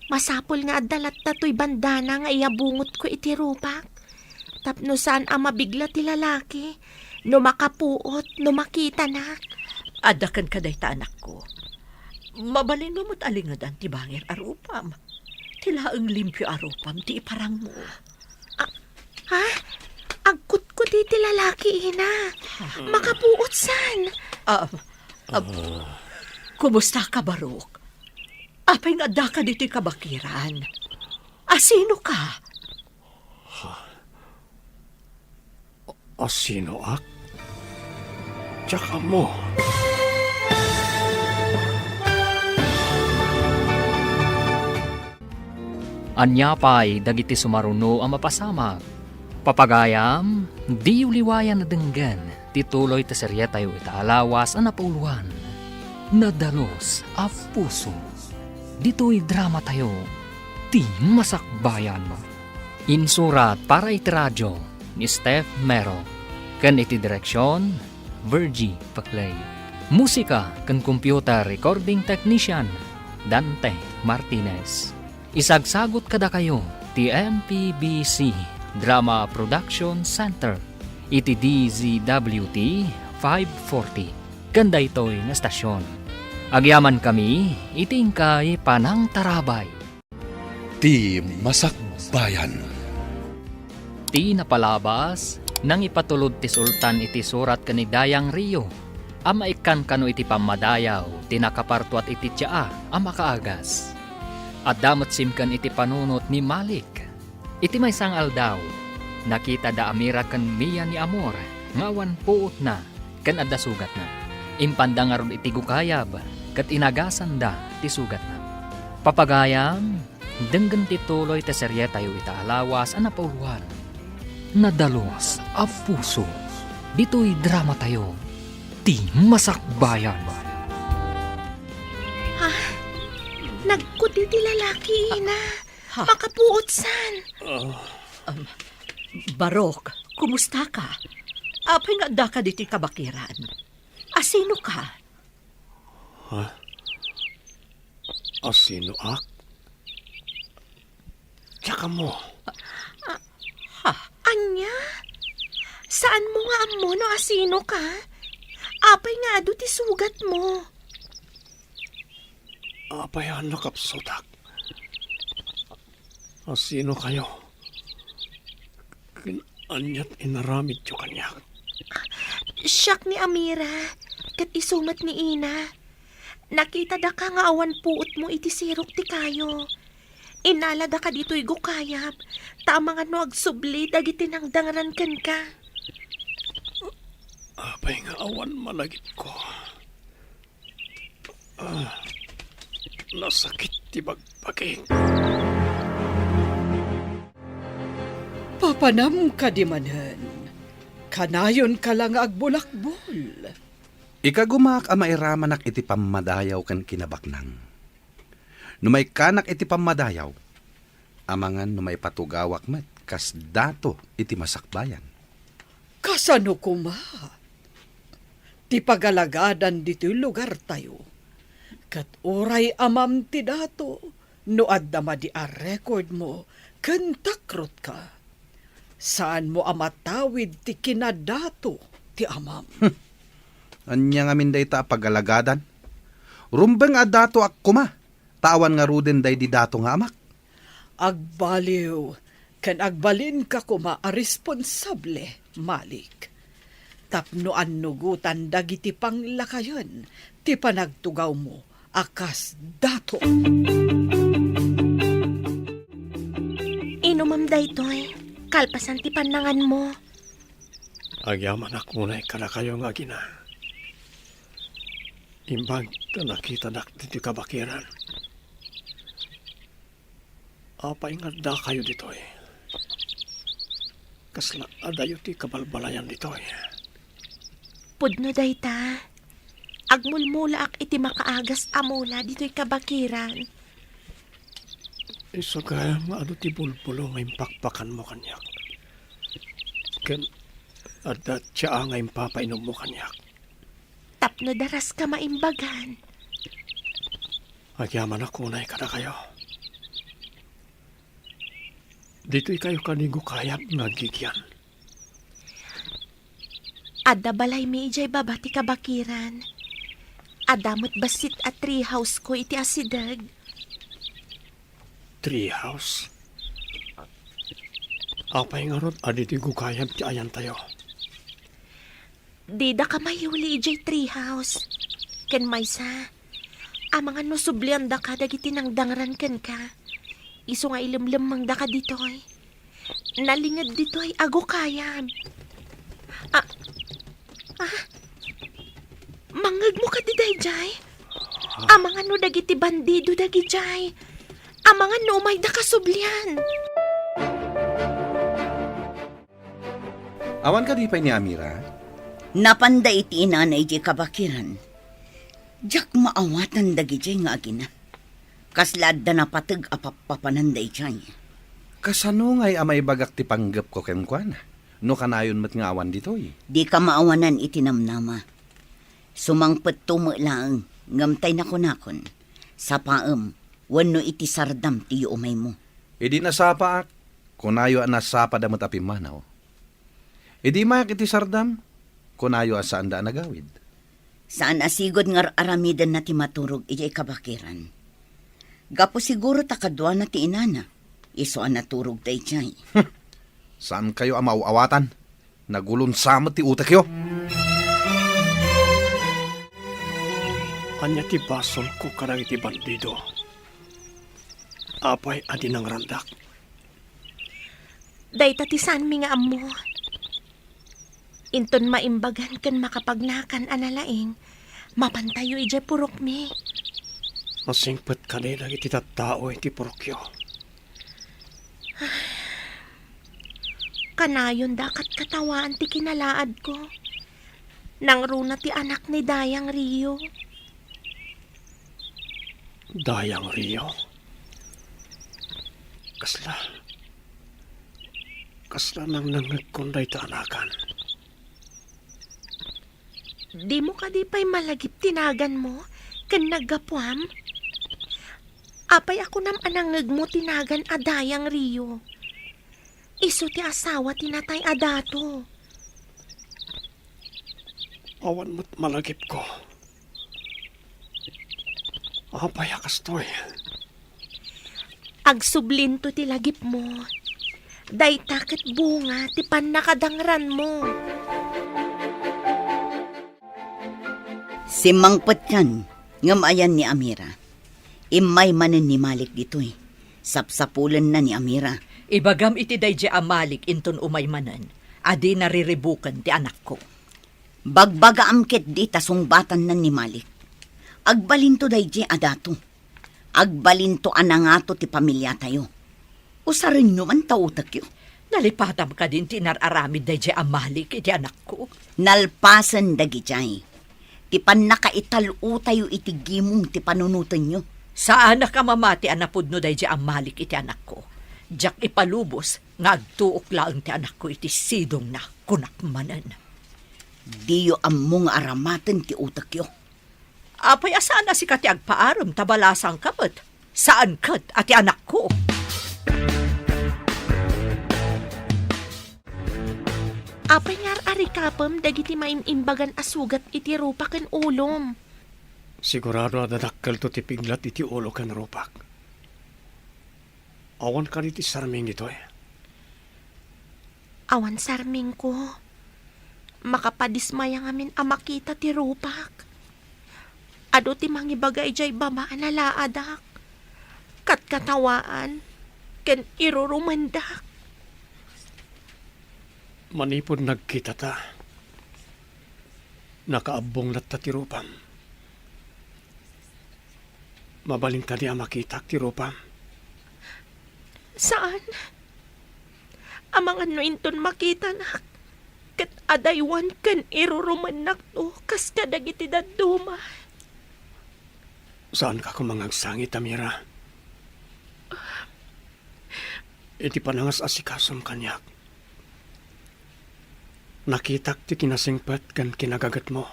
Masapul nga adda latta toy bandana nga iyabungotko iti rupak, tapno saan a mabigla ti lalaki no makapuot no makitanak. Adda kenka dayta, anakko. Mabalinmo met a lingedan ti bangir a rupam. Ti laeng limpio a rupam ti iparangmo. A-, ha? Agkutkuti ti lalaki, ina. Ha? Makapuot san? Ah, ah, kumusta ka, Barok? Apay nga addaka ditoy kabakiran? Asino ka? Asinoak? Diak ammo. Ania pay dagiti sumaruno a mapasamak? Papagayam, diyo liwayan a denggen ti tuloy ti serietayo ita a lawas a napauluan, Nadalus a Puso. Ditoy dramatayo, Ti Masakbayan. Insurat para iti radio ni Steph Mero, ken iti direksion, Virgie Paclay. Musika ken computer recording technician, Dante Martinez. Isagsagut kadakayo ti M P B C Drama Production Center iti D Z W T five forty ken daytoy nga estasion. Agyamankami iti inkay panangtarabay. Ti Masakbayan. Ti napalabas, nangipatulod ti sultan iti surat ken ni Dayang Rio a maikkan kano iti pammadayaw ti nakapartuat iti tsaa a makaagas. Adda met simken iti panunot ni Malik. Iti maysa nga aldaw, nakita da Amira ken Mia ni Amor nga awan puotna ken adda sugatna. Impanda ngarud iti gukayab ket inagasanda ti sugatna. Papagayam, denggen ti tuloy ti serietayo ita a lawas a napauluan, Nadalus a Puso. Ditoy dramatayo, Ti Masakbayan. Ha? Nagkuti ti lalaki, ina. Ha? Makapuotsan. Ah. Um, Barok, kumusta ka? Apay nga adda ka ditoy kabakiran? Asino ka? Ha? Asino ak? Diak ammo. Ah, ha? Ania? Saan mo nga ammo no asino ka? Apay nga adu ti sugat mo? Apay a nakapsutak? Asino kayo? Ken aniat inaramidyo kaniak? Siak ni Amira, ket isu met ni Ina. Nakita daka nga awan puot mo iti sirok ti kayo. Inala daka ditoy gukayab, ta amangan no agsubli dagiti nangdangran kenka. Apay nga awan malagipko? Ah, nasakit ti bagbagik. Papanam kadi manen, kanayon ka la nga agbulakbol. Ikagumaak a mairamanak iti pammadayaw ken kinabaknang. No maikkanak iti pammadayaw, amangan no maipatugawak met kas dato iti masakbayan. Kasano koma ti pagalagadan ditoy lugartayo? Ket uray amam ti dato, no adda madi a record mo ken takrotka, saanmo a matawid ti kinadato ti amam. Hmm. Ania ngamin dayta a pagalagadan? Rumbeng a datoak koma, ta awan ngaruden daydi dato nga amak. Agbaliw ken agbalinka koma a responsable, Malik, tapno annugotan dagiti panglakayen ti panagtugawmo a kas dato. Inumam daytoy, kalpasan ti pannanganmo. Agyamanak unay kadakayo nga agina. Imbag ta nakitadak ditoy kabakiran. Apay nga addakayo ditoy? Kasla adayo ti kabalbalayan ditoy? Pudno dayta. Agmulmulaak iti makaagas a mula ditoy kabakiran. Isu gayam nga adu ti bulbulo nga impakpakanmo kaniak. Ken adda tsaa nga impapainommo kaniak. Tapno daraska maimbagan. Agyamanak unay kadakayo. Ditoy kayo kadi gukayab nga aggigyan. Adda balaymi idiay baba ti kabakiran. Adda met bassit a tree house ko iti asideg. Tree house? Apay ngarud a ditoy gukayab ti ayantayo? Didaka mayuli idiay tree house. Ken maysa, amangan no subliandaka dagiti nangdangran kenka. Isu nga ilemlemmengdaka ditoy. Nalinged ditoy a gukayab. Ah, ah, mangngegmo kadi daydiay? Ah. Amangan no dagiti bandido dagidiay. Amangan no umaydaka sublian. Awan kadi pay ni Amira? Napanda iti inana idiay kabakiran. Diak maawatan dagidiay nga agina. Kasla adda napateg a pappapanan daydiay. Kasano ngay a maibagak ti panggepko kenkuana, no kanayon met nga awan ditoy? Dika maawanan iti namnama. Sumangpetto met laeng, ngem tay nakunakon, sapaem, wenno iti sardam ti yuumaymo. Idi nasapaak, kunayo a nasapada met a pimmanaw. Idi mayak iti sardam, kunayo a saanda a nagawid. Saan a sigud nga ar-aramidenna ti maturog idiay kabakiran. Gapu siguro ta kaduana ti inana, isu a naturog daydiay. Saankayo a maaw-awatan. Nagulonsa met ti utekyo. Ania ti basolko kadagiti bandido? Apay a di nangrandak? Dayta ti saanmi nga ammo. Inton maimbagan ken makapagnakan a nalaing, mapantayo idiay purokmi. Masingpet kadi dagiti tattao iti purokyo? Kanayon da katkatawaan ti kinalaadko. Nangruna ti anak ni Dayang Rio. Dayang Rio? Kasla, kasla nangnangngegkon dayta anakan. Dimo kadi pay malagip ti naganmo ken naggapuam? Apay a kunam a nangngegmo ti nagan a Dayang Rio? Isu ti asawa ti natay a dato. Awan met malagipko. Apay a kastoy? Agsublinto ti lagipmo. Dayta ket bunga ti pannakadangranmo. Simmangpetkan, ngem ayan ni Amira. Immay manen ni Malik ditoy. Sapsapulenna ni Amira. Ibagam iti daydiay a Malik inton umay manen a dina riribuken ti anakko. Bagbagaam ketdi ta sungbatanna ni Malik. Agbalinto daydiay a dato. Agbalinto a nangato ti pamiliatayo. Usarenyo man ta utekyo. Nalipatam kadin ti inar-aramid daydiay a Malik iti anakko. Nalpasen dagidiay ti pannakaital-otayo iti gimong ti panunotenyo. Saanak a mamati a napudno daydiay a Malik iti anakko. Diak ipalubos nga agtuok laeng ti anakko iti sidongna, kunak manen. Diyo ammo nga aramaten ti utekyo. Apay a saan a sika ti agpaarem ta balasangka met? Saan ket a ti anakko? Apay nga ar-arikapem dagiti maim-imbagan a sugat iti rupa ken ulom? Sigurado a dadakkelto ti piglat iti ulo ken rupak. Awan kadi ti sarming ditoy? Awan sarmingko. Makapadismaya ngamin a makita ti rupak. Adu ti mangibaga idiay baba a nalaadak. Katkatawaan ken irurumendak. Manipud nagkitata, nakaabbong latta ti rupam. Mabalin kadi a makitak ti rupam? Saan. Amangan no inton makitanak, ket adaywan ken irurumennakto kas kadagiti dadduma. Saanka koma nga agsangit, Amira. Iti panangas-asikasom kaniak, nakitak ti kinasingpet ken kinagagetmo.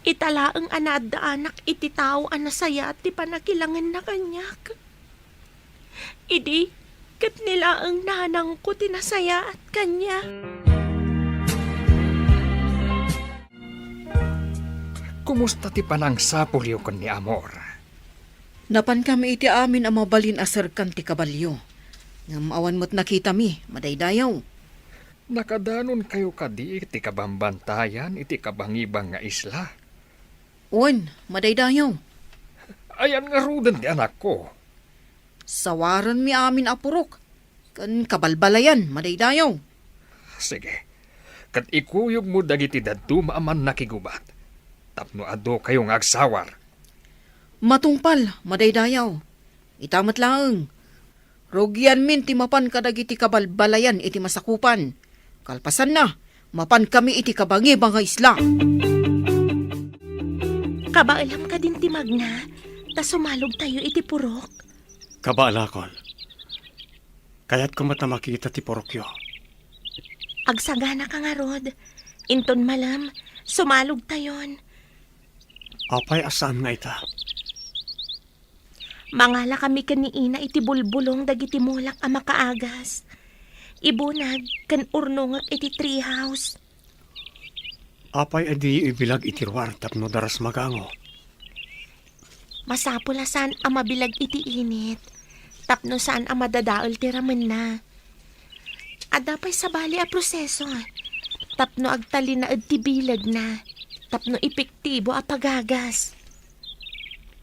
Ita laeng a naaddaanak iti tao a nasayaat ti pannakilangenna kaniak. Idi ket ni laeng nanangko ti nasayaat kaniak. Kumusta ti panangsapulyo ken ni Amor? Napankami iti amin a mabalin a serkan ti kabalio. Ngem awan met nakitami, madaydayaw. Nakadanonkayo kadi iti kabambantayan iti kabangibang nga isla? Wen, madaydayaw. Ayan ngaruden ti anakko? Sawarenmi amin a purok ken kabalbalayan, madaydayaw. Sige, ket ikuyogmo dagiti dadduma a mannakigubat tapno adukayo nga agsawar. Matungpal, madaydayaw. Ita met laeng, rugianmin ti mapan kadagiti kabalbalayan iti masakupan. Kalpasanna, mapankami iti kabangiba nga isla. Kabaelam kadin ti magna, ta sumalogtayo iti purok. Kabaelakon. Kayatko met a makita ti purokyo. Agsaganaka ngarud. Inton malem, sumalogtayon. Apay a saan nga ita? Mangalakami ken ni Ina iti bulbulong dagiti mulak a makaagas. Ibunag ken urnongek iti treehouse. Apay a diyo ibilag iti ruar tapno daras magango? Masapul a saan a mabilag iti init, tapno saan a madadael ti ramenna. Adda pay sabali a proseso, tapno agtalinaed ti bilegna, tapno epektibo a pagagas.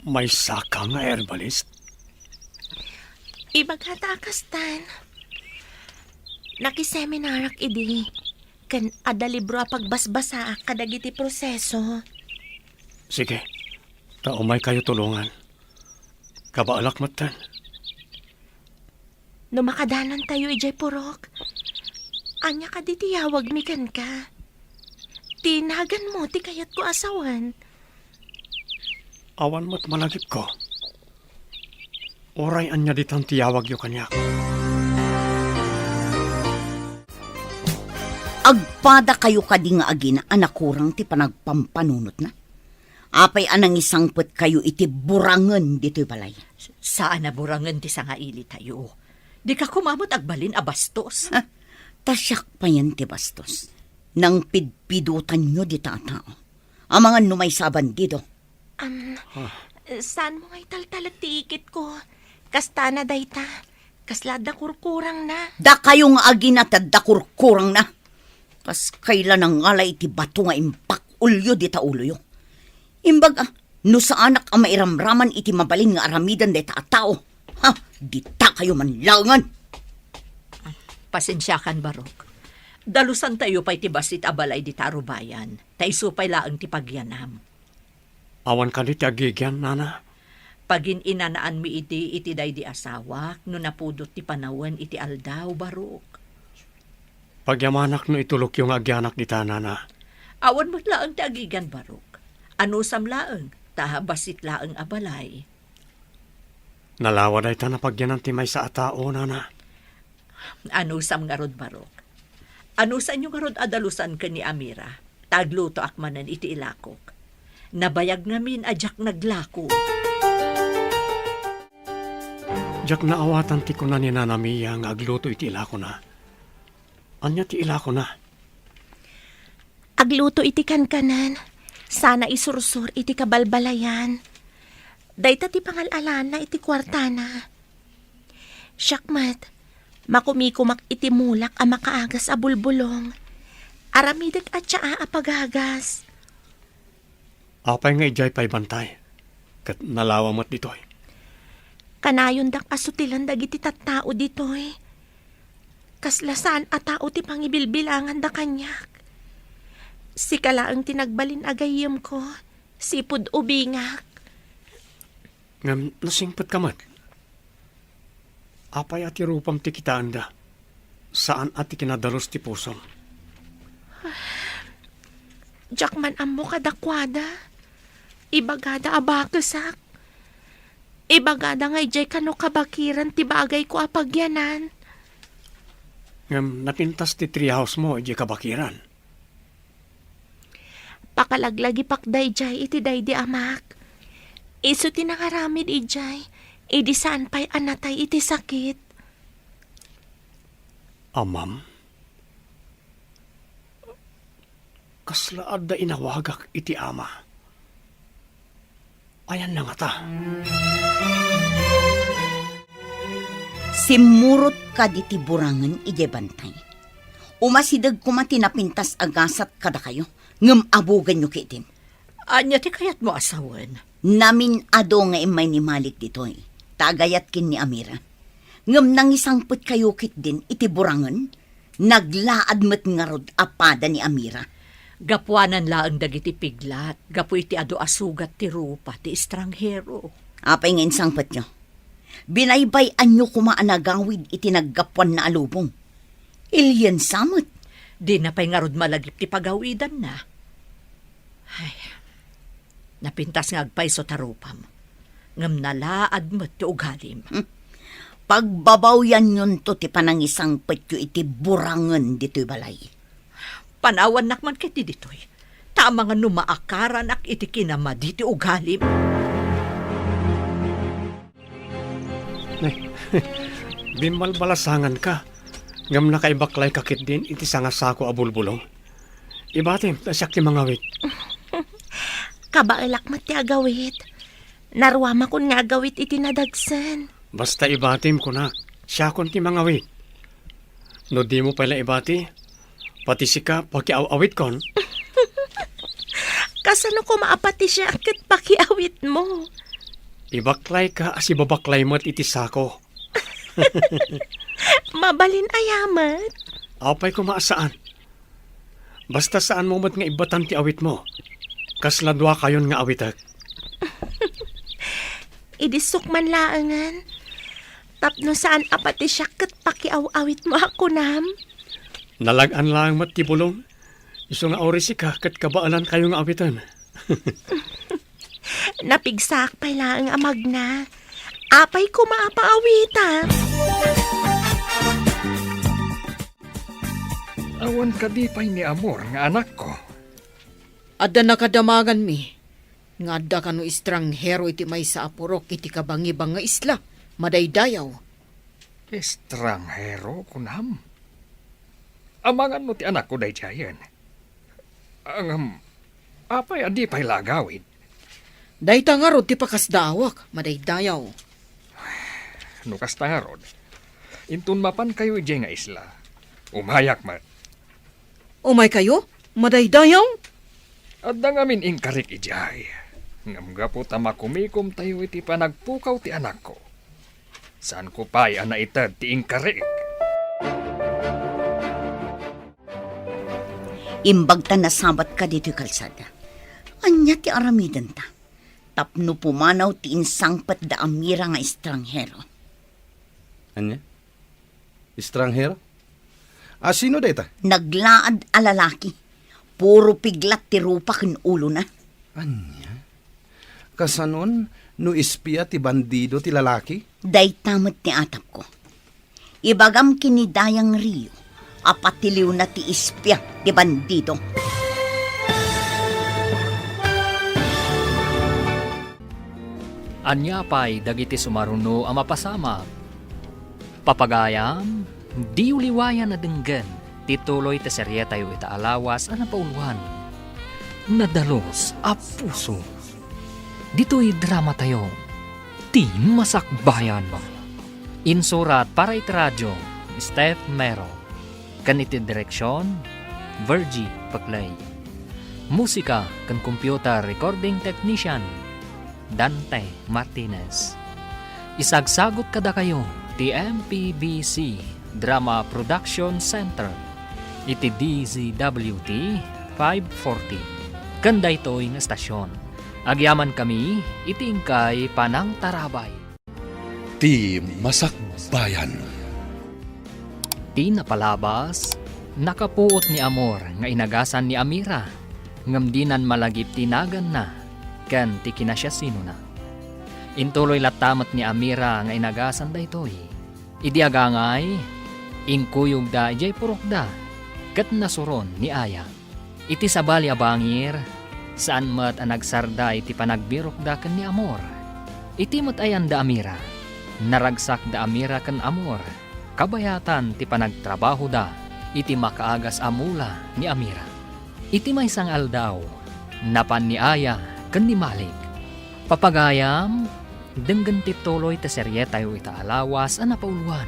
Maysaka nga herbalist? Ibagata a kastan. Nakiseminarak idi, ken adda libro a pagbasbasaak kadagiti proseso. Sige, ta umaykayo tulongan. Kabaelak metten. No makadanontayo idiay purok, ania kadi ti yawagmi kenka? Ti naganmo ti kayatko a sawen. Awan met malagipko. Uray ania ditan ti yawagyo kaniak. Agpadakayo kadi nga agina a nakurang ti panagpampanunotna? Apay a nangisangpetkayo iti burangen ditoy balay? Saan a burangen ti sangailitayo. Dika koma met agbalin a bastos. Ha? Ta siak payen ti bastos. Nangpidpidotanyo dita a tao. Amangan no maysa a bandido. Am, Ah. Saan mo nga italtalek ti ikitko? Kastana dayta. Kasla adda kurkurangna. Dakayo nga agina ti adda kurkurangna. Kas kayla nangala iti bato nga imbak-olyo dita uloyo. Imbag a, no saanak a mairamraman iti mabalin nga aramiden dayta a tao, ha, ditakayo man laengen. Pasensiakan, Barok. Dalusantayo pay ti bassit a balay dita a rubayan, ta isu pay laeng ti pagyanam. Awan kadi ti agigian, nana? Pagin-inanaanmi idi iti daydi asawak no napudot ti panawen iti aldaw, Barok. Pagyamanak no itulokyo nga agyanak dita, nana. Awan met laeng ti agigian, Barok. Anusam laeng, ta bassit laeng a balay. Nalawa dayta a pagyanan ti maysa a tao, nana. Anusam ngarud, Barok? Anusanyo ngarud a dalusan ken ni Amira, ta aglutoak manen iti ilakok. Nabayag ngamin a diak naglako. Diak naawatan ti kuna ni Nana Mia nga agluto iti ilakona. Ania ti ilakona? Agluto iti kankanan, sana isursor iti kabalbalayan. Dayta ti pangal-alana iti kuartana. Siak met, makumikumak iti mulak a makaagas a bulbulong. Aramidek a tsaa a pagagas. Apay nga idiay pay bantay, ket nalawa met ditoy? Kanayondak a sutilen dagiti tattao ditoy. Kasla saan a tao ti pangibilbilanganda kaniak. Sika laeng ti nagbalin a gayyemko, sipud ubingak. Ngem nasingpetka met. Apay a ti rupam ti kitaenda? Saan a ti kinadalus ti pusom? Diak man ammo kadakuada. Ibagada a bakesak. Ibagada nga idiay kano kabakiran ti bagayko a pagyanan. Ngem napintas ti treehouse mo idiay kabakiran. Pakalaglagipak daydiay iti daydi amak. Isu ti nangaramid idiay, idi saan pay a natay iti sakit. Amam? Kasla adda inawagak iti ama. Ayanna ngata? Simmurot kadi ti burangen idiay bantay. Umasideg koma ti napintas a gasat kadakayo, ngem abugenyo ketdin. Ania ti kayatmo a sawen? Namin-adu nga immay ni Malik ditoy, ta agayat ken ni Amira. Ngem nangisangpetkayo ketdin iti burangen, naglaad met ngarud a pada ni Amira. Gapuanan laeng dagiti piglat, gapu iti adu a sugat ti rupa ti estranghero. Apay nga insangpetyo? Binaybay-anyo koma a nagawid iti naggapuanna a lubong. Iliensa met. Dina pay ngarud malagip ti pagawidanna. Ay, napintas nga agpayso ta rupam, ngem nalaad met ti ugalim. Hmm. Pagbabawyanyonto ti panangisangpetyo iti burangen ditoy balay. Panawannak man ketdi ditoy, ta amangan no maakaranak iti kinamadi ti ugalim. Nay, bimbalbalasanganka, ngem nakaibaklayka ketdin iti sangasako a bulbulong. Ibatim ta siak ti mangawit. Kabaelak met ti agawit. Naruamakon nga agawit iti nadagsen. Basta ibatim, kunak, siakon ti mangawit. No dimo pay la ibati, pati sika pakiaw-awitkon. Kasano koma a pati siak ket pakiawitmo? Ibaklayka a sibabaklay met iti sako. Mabalin aya met? Apay koma a saan. Basta saanmo met nga ibbatan ti awitmo. Kasla duakayon nga awitek. Idi sukman laengen. Tapno saan a pati siak ket pakiaw-awitmo a kunam? Nalag-an laeng met ti bulong. Isu nga uray sika ket kabaelankayo nga awiten. Napigsaak pay laeng a magna. Apay koma a paawitak? Awan kadi pay ni Amor nga anakko? Adda nakadamaganmi nga adda kano estranghero iti maysa a purok iti kabangibang nga isla, madaydayaw. Estranghero, kunam? Amangan no ti anakko daydiayen. Ngem, apay a di pay la agawid? Dayta ngarud ti pakasdaawak, madaydayaw. No kasta ngarud, inton mapankayo idiay nga isla, umayak met. Umaykayo, madaydayaw? Adda ngamin inkarik idiay. Ngem gapu ta makumikomtayo iti panagpukaw ti anakko, saanko pay a naited ti inkarik. Imbag ta nasabatka ditoy kalsada. Ania ti aramidenta? Tapno pumanaw ti insangpet da Amira nga estranghero. Ania? Estranghero? A, sino dayta? Naglaad a lalaki. Puro piglat ti rupa ken ulona. Ania? Kasanon no espia ti bandido ti lalaki? Dayta met ti atapko. Ibagam ken ni Dayang Rio a patiliwna ti espia ti bandido. Ania pay dagiti sumaruno a mapasamak? Papagayam, diyo liwayan a denggen ti tuloy ti serietayo ita a lawas a napauluan, Nadalus a Puso. Ditoy dramatayo, Ti Masakbayan. Insurat para iti radio, Steph Mero. Ken iti direksion, Virgie Paclay. Musika ken computer recording technician, Dante Martinez. Isagsagut kadakayo ti M P B C Drama Production Center iti D Z W T five forty. Ken daytoy nga estasion, agyamankami iti inkay panangtarabay. Ti Masakbayan. Ti napalabas, nakapuot ni Amor nga inagasan ni Amira, ngem dinan malagip ti naganna ken ti kinasiasinona. Intuloy latta met ni Amira nga inagasan daytoy. Idi agangay, inkuyogda idiay purokda, ket nasuron ni Aya. Iti sabali a bangir, saan met a nagsarda iti panagbirokda ken ni Amor. Iti met ayan da Amira, naragsak da Amira ken Amor, kabayatan ti panagtrabahoda iti makaagas a mula ni Amira. Iti maysa nga aldaw, napan ni Aya ken ni Malik. Papagayam, denggen ti tuloy ti serietayo ita a lawas a napauluan,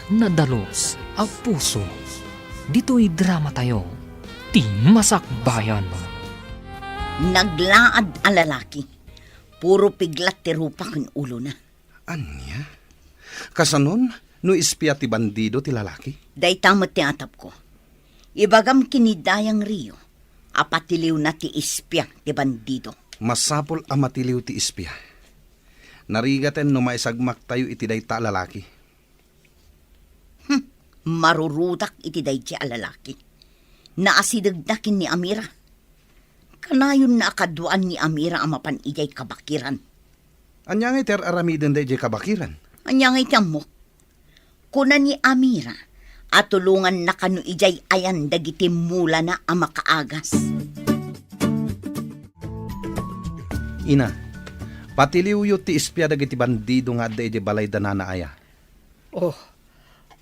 Nadalus a Puso. Ditoy dramatayo, Ti Masakbayan. Naglaad a lalaki. Puro piglat ti rupa ken ulona. Ania? Kasanon no espia ti bandido ti lalaki? Dayta met ti atapko. Ibagam ken ni Dayang Rio a patiliwna ti espia ti bandido. Masapul a matiliw ti espia. Narigaten no maisagmaktayo iti dayta a lalaki. Hmm, marurutak iti daydiay a lalaki. Naasidegda ken ni Amira. Kanayonna a kaduaan ni Amira a mapan idiay kabakiran. Ania ngay ti ar-aramidenda idiay kabakiran? Ania ngay ti ammok? Kuna ni Amira a tulonganna kano idiay ayan dagiti mulana a makaagas. Ina, patiliwyo ti espia dagiti bandido nga adda idiay balay da Nana Aya. Oh,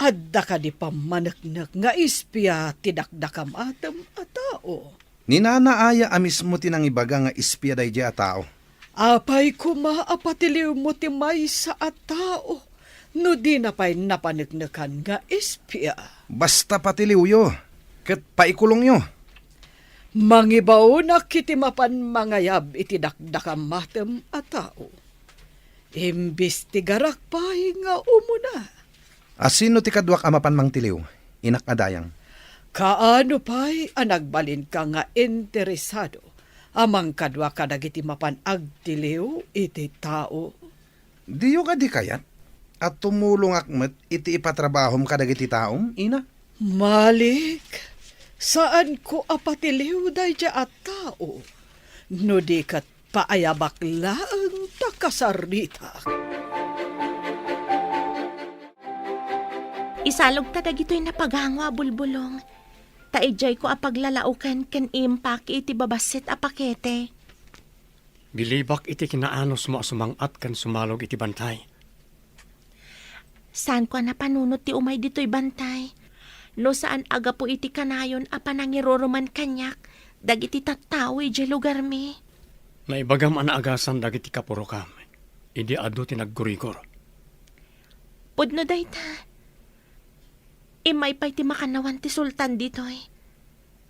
adda kadi pammaneknek nga espia ti dakdakamatem a tao? Ni Nana Aya a mismo ti nangibaga nga espia daydiay a tao. Apay koma a patiliwmo ti maysa a tao no dina pay napaneknekan nga espia? Basta patiliwyo, ket paikulongyo. Mangibaonak iti mapan mangayab iti dakdakamatem a tao. Imbestigarak pay nga umuna. A sino ti kaduak a mapan mangtiliw, inak a dayang? Kaano pay a nagbalinka nga interesado a mangkadua kadagiti mapan agtiliw iti tao? Diyo kadi kayat a tumulongak met iti ipatrabahom kadagiti taom, ina? Malik, saanko a patiliw daydiay a tao no di ket paayabak laeng ta kasaritak. Isalogta dagitoy napagango a bulbulong, ta idiayko a paglalaoken ken impaki iti babassit a pakete. Bilibak iti kinaanusmo a sumang-at ken sumalog iti bantay. Saanko a napanunot ti umay ditoy bantay, no saan a gapu iti kanayon a panangiruruman kaniak dagiti tattao idiay lugarmi. Naibagam a naagasan dagiti kapurokam idi adu ti naggurigor. Pudno dayta. Immay pay ti makannawan ti sultan ditoy.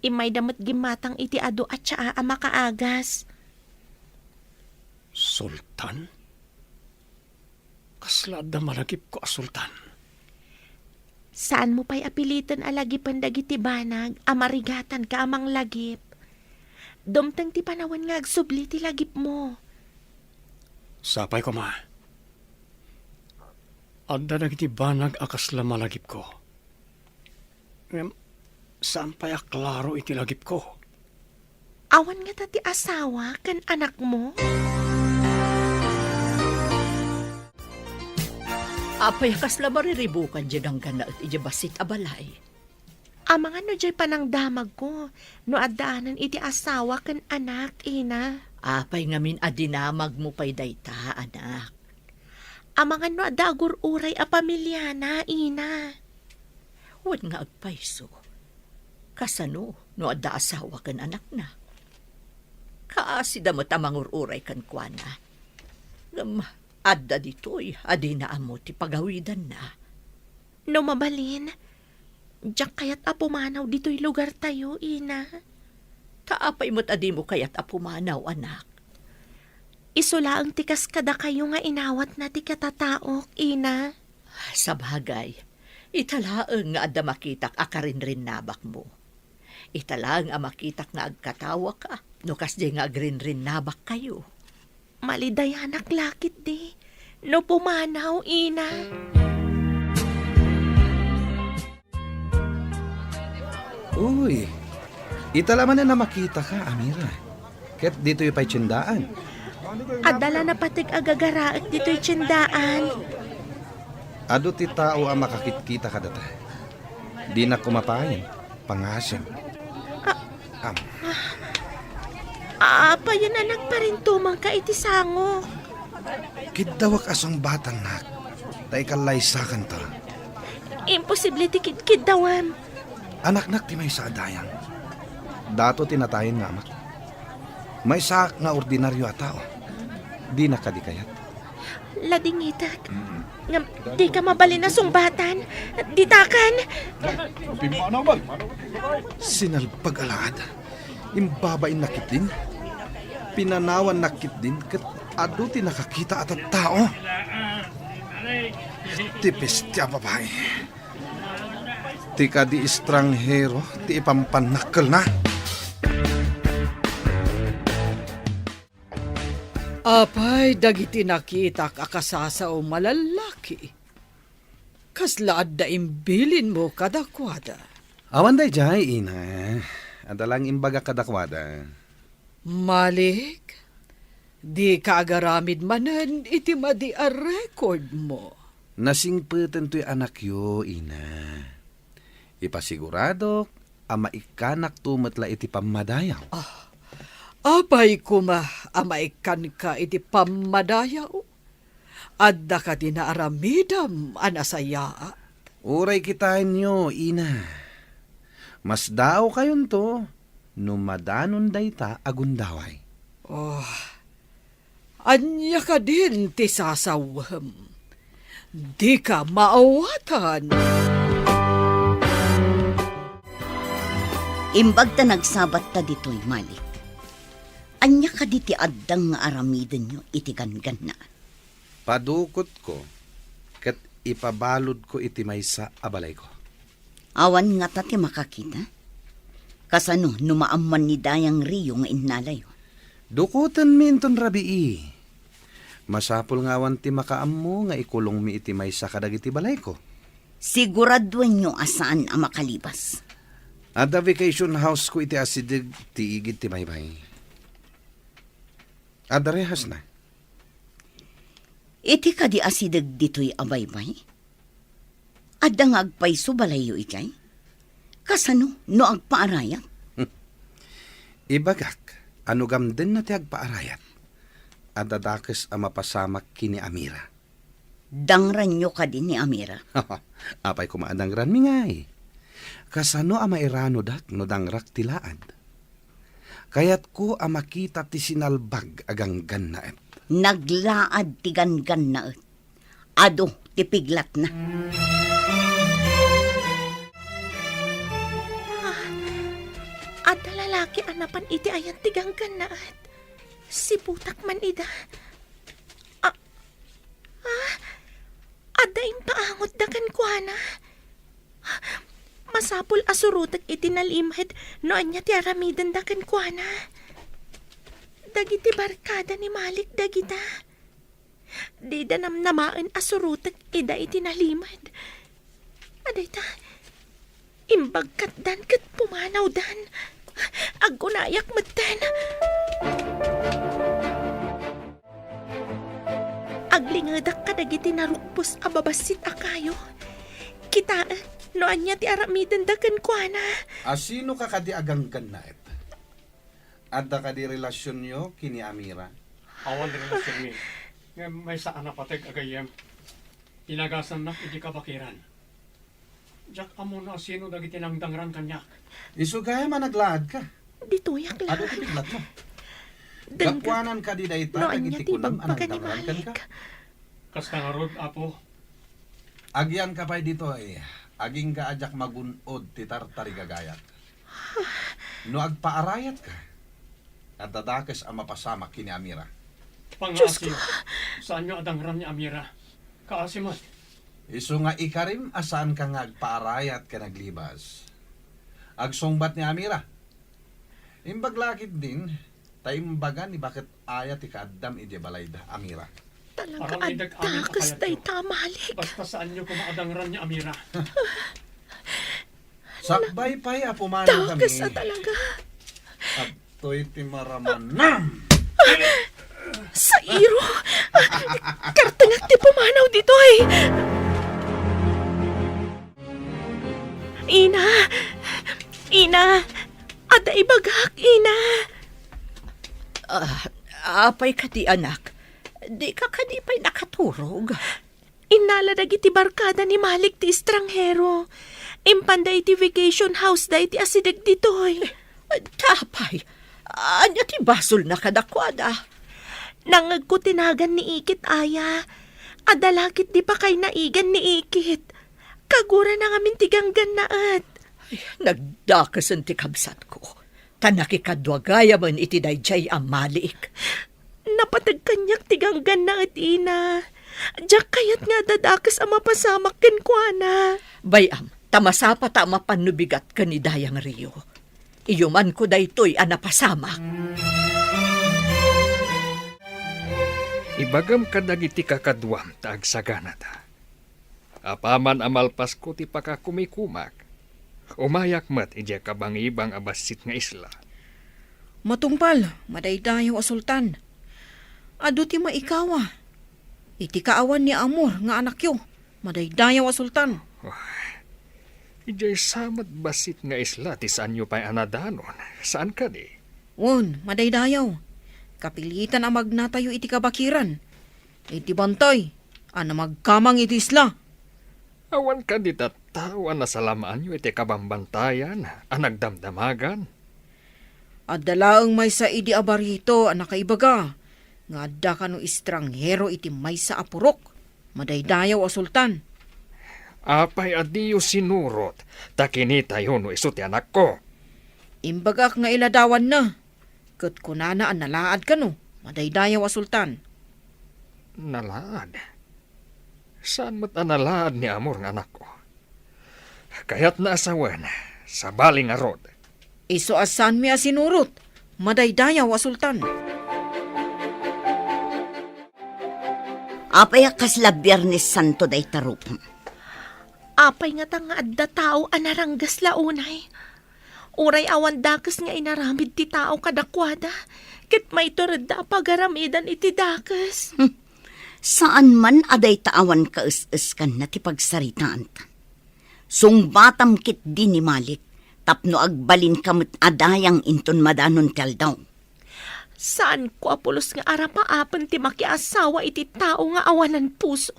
Immayda met gimmatang iti adu a tsaa a makaagas. Sultan? Kasla adda malagipko a sultan? Saanmo pay a piliten a lagipen dagiti banag a marigatanka a manglagip. Dumteng ti panawen nga agsubli ti lagipmo. Sapay koma. Adda dagiti banag a kasla malagipko. Ngem saan pay a klaro iti lagipko. Awan ngata ti asawa ken anakmo? Apay a kasla mariribukan diay danggannaet idiay bassit a balay? Amangan no diay panangdamagko no addaanen iti asawa ken anak, ina. Apay ngamin a dinamagmo pay dayta, anak? Amangan no adda agur-uray a pamiliana, ina. Wen nga agpayso, kasano no adda asawa ken anakna? Kaasida met a mangur-uray kenkuana. Ngem adda ditoy a dina ammo ti pagawidanna. No mabalin, diak kayat a pumanaw ditoy lugartayo, ina. Ta apay met a dimo kayat a pumanaw, anak? Isu laeng ti kas kadakayo nga inawatna ti katataok, ina. Sabagay, ita laeng nga adda makitak a karinrinnabakmo. Ita laeng a makitak nga agkatawaka no kasdiay nga agrinrinnabakkayo. Malidayanak la ketdi no pumanaw, ina. Uy, ita la manen a makitaka, Amira. Ket ditoy pay tiendaan. Adda la napateg a gagaraek ditoy tiendaan. Adu ti tao a makakitkita kadata. Dina kumapayen, pangasem. Ah, Am. Apayen a nagparintumangka iti sangok? Kiddawak a sungbatannak, ta ikallaysakanto. Imposible ti kidkiddawam. Anaknak ti maysa a dayang. Dato ti natayen nga amak. Maysaak nga ordinario a tao. Dina kadi kayat. Ladingitek. Ngem dika mabalin a sungbatan. Ditakan. Sinalpag a laad. Imbabainnak ketdin. Pinanawannak ketdin ket adu ti nakakita a tattao. Ti peste a babai. Ti kadi estranghero ti ipampannakkelna. Apay dagiti nakitak a kasasaom a lallaki? Kasla adda imbilinmo kadakuada? Awan daydiay, ina. Adda lang imbagak kadakuada. Malik, dika agaramid manen iti madi a record mo. Nasingpeten toy anakyo, ina. Ipasiguradok a maikkanakto met la iti pammadayaw. Ah, apay koma a maikkanka iti pammadayaw? Adda kadi naaramidem a nasayaat? Uray kitaenyo, ina. Masdaawkayonto no madanon dayta a gundaway. Oh, ania kadin ti sasawem? Dika maawatan. Imbag ta nagsabatta ditoy, Malik. Ania kadi ti addang nga aramidenyo iti gangganna? Padukotko ket ipabaludko iti maysa a balayko. Awan ngata ti makakita? Kasano no maamman ni Dayang Rio nga innalayo? Dukotenmi inton rabii. Masapul nga awan ti makaammo nga ikulongmi iti maysa kadagiti balayko. Siguraduenyo a saan a makalibas. Adda vacation house ko iti asideg ti igid ti baybay. Adda rehasna. Iti kadi asideg ditoy a baybay? Adda nga agpayso balayyo idiay? Kasano no agpaarayat? Ibagak a no gamdenna ti agpaarayat, adda dakes a mapasamak ken ni Amira. Dangranyo kadi ni Amira? Apay koma a dangranmi ngay? Kasano a mairanodak no dangrak ti laad? Kayatko a makita ti sinalbag a ganggannaet. Naglaad ti ganggannaet. Adu ti piglatna. Ah, adda lalaki a napan iti ayan ti ganggannaet. Siputak man ida. Ah, ah, adda impaangotda kenkuana. Masapul a surotek iti nalimed no ania ti aramidenda kenkuana. Dagiti barkada ni Malik dagita. Dida namnamaen a surotek ida iti nalimed. Adayta, imbagkatdan ket pumanawdan. Agunayak metten. Aglingedak kadagiti narukpos a babassit a kayo. Kitaek no ania ti aramidenda kenkuana. Asino ka kadi a ganggannaet? Adda kadi relasionyo ken ni Amira? Awan relasionmi. Ngem maysa a napateg a gayyem. Inagasannak iti kabakiran. Diak ammo no asino dagiti nangdangran kaniak. Isu gayam a naglaadka. Ditoyak laeng. Adu ti piglatmo? Dengngek. Gapuanan kadi dayta no ania dagiti ti kunam a ibagbaga ni nangdangran kenka? Malik. Kasta ngarud, Apo. Agyanka pay ditoy, agingga a diak magun-od ti tartarigagayat. No agpaarayatka, adda dakes a mapasamak ken ni Amira. Dios ko! Pangaasiyo, saanyo a dangran ni Amira. Kaasi met. Isu nga ikarim a saanka nga agpaarayat ken aglibas. Agsungbat ni Amira. Imbag la ketdin, ta imbaga ni baket aya ti kaaddam idiay balayda, Amira. Talaga, aramidek amin a adda kayatyo. Kasdayta, Malik. Basta saanyo koma a dangran ni Amira. Sakbay pay a pumanawkami. Dakes a talaga. Adtoy ti maramanam. Sairo! Kartengek ti pumanaw ditoy! Ina! Ina! Adda ibagak, Ina! Ah, apay kadi, anak? Dika kadi pay nakaturog? Innala dagiti barkada ni Malik ti estranghero. Impanda iti vacation house da iti asideg ditoy. Tapay, ania ti basolna kadakuada? Nangngegko ti nagan ni Ikit aya. Adda la ket di pakay naigan ni Ikit. Kagurana ngamin ti ganggannaet. Ay, nagdakesen ti kabsatko. Ta nakikadua gayamen iti daydiay a Malik. Napateg kaniak ti ganggannaet, Ina. Diak kayat nga adda dakes a mapasamak kenkuana. Bay-am, ta masapata a mapan no bigat ken ni Dayang Rio. Iyumanko daytoy a napasamak. Ibagam kadagiti kakaduam ta agsaganata. Apaman a malpasko ti pakakumikumak, Umayak met idiay kabangibang a bassit nga isla. Matungpal, madaydayaw a sultan. Adu ti maikawa. Iti kaawan ni Amor nga anakyo, madaydayaw a sultan. Idiay sa met bassit nga isla ti saanyo pay a nadanon, saan kadi? Wen, madaydayaw. Kapilitan a magnatayo iti kabakiran. Iti bantay a namagkamang iti isla. Awan kadi tattao a nasalamaanyo iti kabambantayan a nagdamdamagan? Adda laeng maysa idi a barito a nakaibaga nga adda kano estranghero iti maysa a purok, madaydayaw a sultan. Apay a diyo sinurot ta kinitayo no isu ti anakko? Imbagak nga iladawanna, ket kunana a nalaad kano, madaydayaw a sultan. Nalaad? Saan met a nalaad ni Amor nga anakko? Kayatna a sawen, sabali ngarud. Isu a saanmi a sinurot, madaydayaw a sultan. Apay a kasla Biernes Santo dayta rupam? Apay ngata nga adda tao a naranggas la unay? Uray awan dakes nga inaramid ti tao kadakuada, ket maituredda a pagaramidan iti dakes. Hmm. Saan man a dayta awan kaes-eskanna ti pagsaritaanta. Sungbatam ketdi ni Malik tapno agbalinka met a dayang inton madanon ti aldaw. Saanko a pulos nga arapaapen ti makiasawa iti tao nga awanan puso.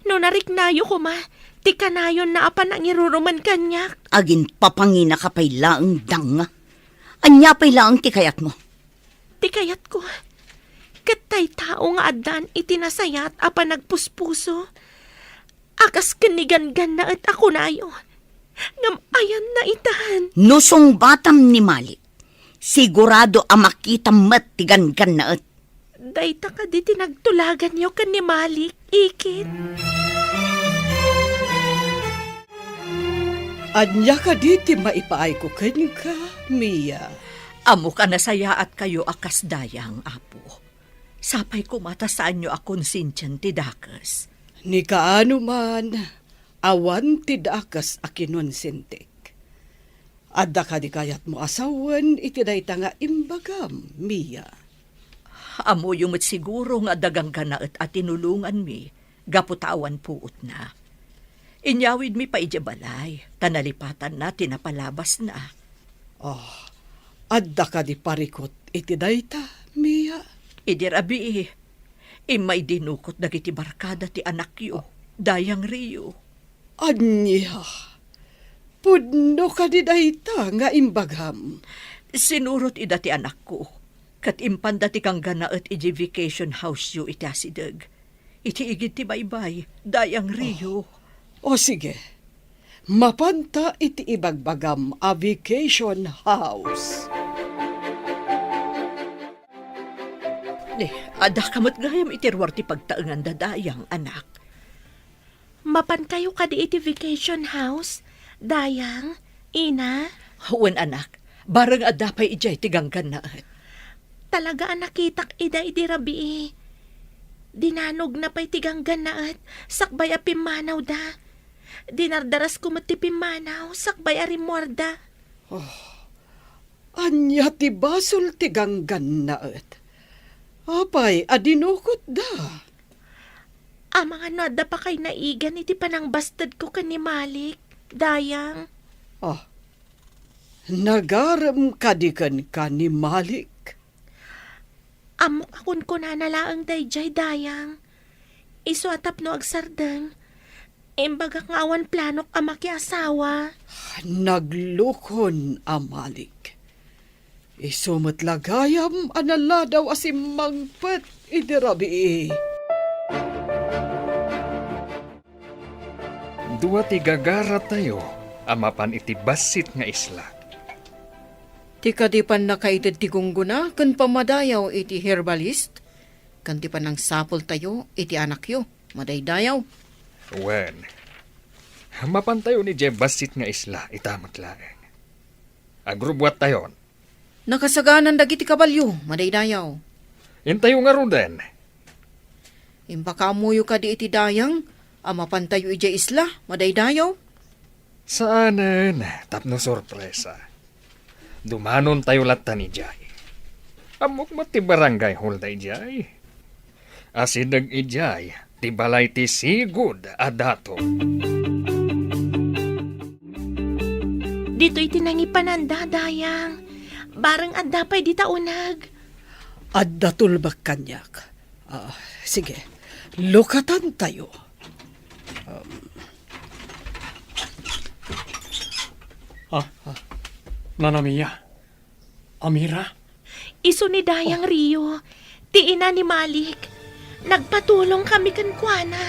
No nariknayo koma, ti kanayonna a panangirurumen kaniak. Aginpapanginaka pay laeng, danga. Ania pay laeng ti kayatmo? Ti kayatko, ket tay tao nga addan iti nasayat a panagpuspuso, a kas ken ni Ganggannaet a kunayo, ngem ayanna itan. No sungbatam ni Malik, sigurado a makitam met ti Ganggannaet. Dayta kadi ti nagtulaganyo ken ni Malik, ikit? Ania kadi ti maipaayko kenka, Mia? Ammok a nasayaatkayo a kas dayang, Apo. Sapay koma ta saanyo a konsensian ti dakes. Ni kaano man, awan ti dakes a kinonsentik. Adda kadi kayatmo a sawen iti dayta nga imbagam, Mia? Ammoyo met siguro nga adda Ganggannaet a tinulonganmi gapu ta awan puotna. Inyawidmi pay idiay balay, ta nalipatanna ti napalabasna. Ah, adda kadi parikut iti dayta, Mia? Idi rabii, immay dinukot dagiti barkada ti anakyo, Dayang Rio. Ania? Pudno kadi dayta nga imbagam? Sinurot ida ti anakko, ket impanda ti Ganggannaet idiay vacation house-yo iti asideg. Iti igid ti baybay, Dayang Rio. O, o, sige. Mapanta iti ibagbagam a vacation house. Ni, adda ka met gayam iti ruar ti pagtaenganda, Dayang, anak. Mapankayo kadi iti vacation house, Dayang, Ina? Wen, anak. Bareng adda pay idiay ti Ganggannaet. Talaga a nakitak ida idi rabii. Dinanogna pay ti Ganggannaet sakbay a pimmanawda. Dinardarasko met ti pimmanaw sakbay a rimmuarda. Oh, ania ti basol ti Ganggannaet? Apay a dinukotda? Amangan no adda pakay naigan iti panangbastedko ken ni Malik, Dayang. Ah, nagarem kadi kenka ni Malik? Ammok a kunkunana laeng daydiay, Dayang. Isu a tapno agsardeng, imbagak nga awan planok a makiasawa. Naglukon a Malik. Isu met la gayam a naladaw a simmangpet idi rabii. Dua ti gagaratayo a mapan iti bassit nga isla. Ti kadi pannakaited ti gunggona ken pammadayaw iti herbalist, ken ti pannangsapultayo iti anakyo, madaydayaw. Wen, mapantayon idiay bassit nga isla ita met laeng. Agrubbuattayon. Nakasaganan dagiti kabalio, madaydayaw. Intayo ngaruden. Impakaammoyo kadi iti Dayang a mapantayo idiay isla, madaydayaw? Saanen tapno sorpresa. Dumanontayo lattan idiay. Ammok met ti barangay hall daydiay. Asideg idiay ti balay ti sigud a dato. Ditoy ti nangipananda, Dayang. Bareng adda pay dita uneg. Adda tulbek kaniak. Ah, sige, lukatantayo. Um. Ah, ah, Nana Mia. Amira? Isu ni Dayang Rio, ti ina ni Malik. Nagpatulong kami kenkuana.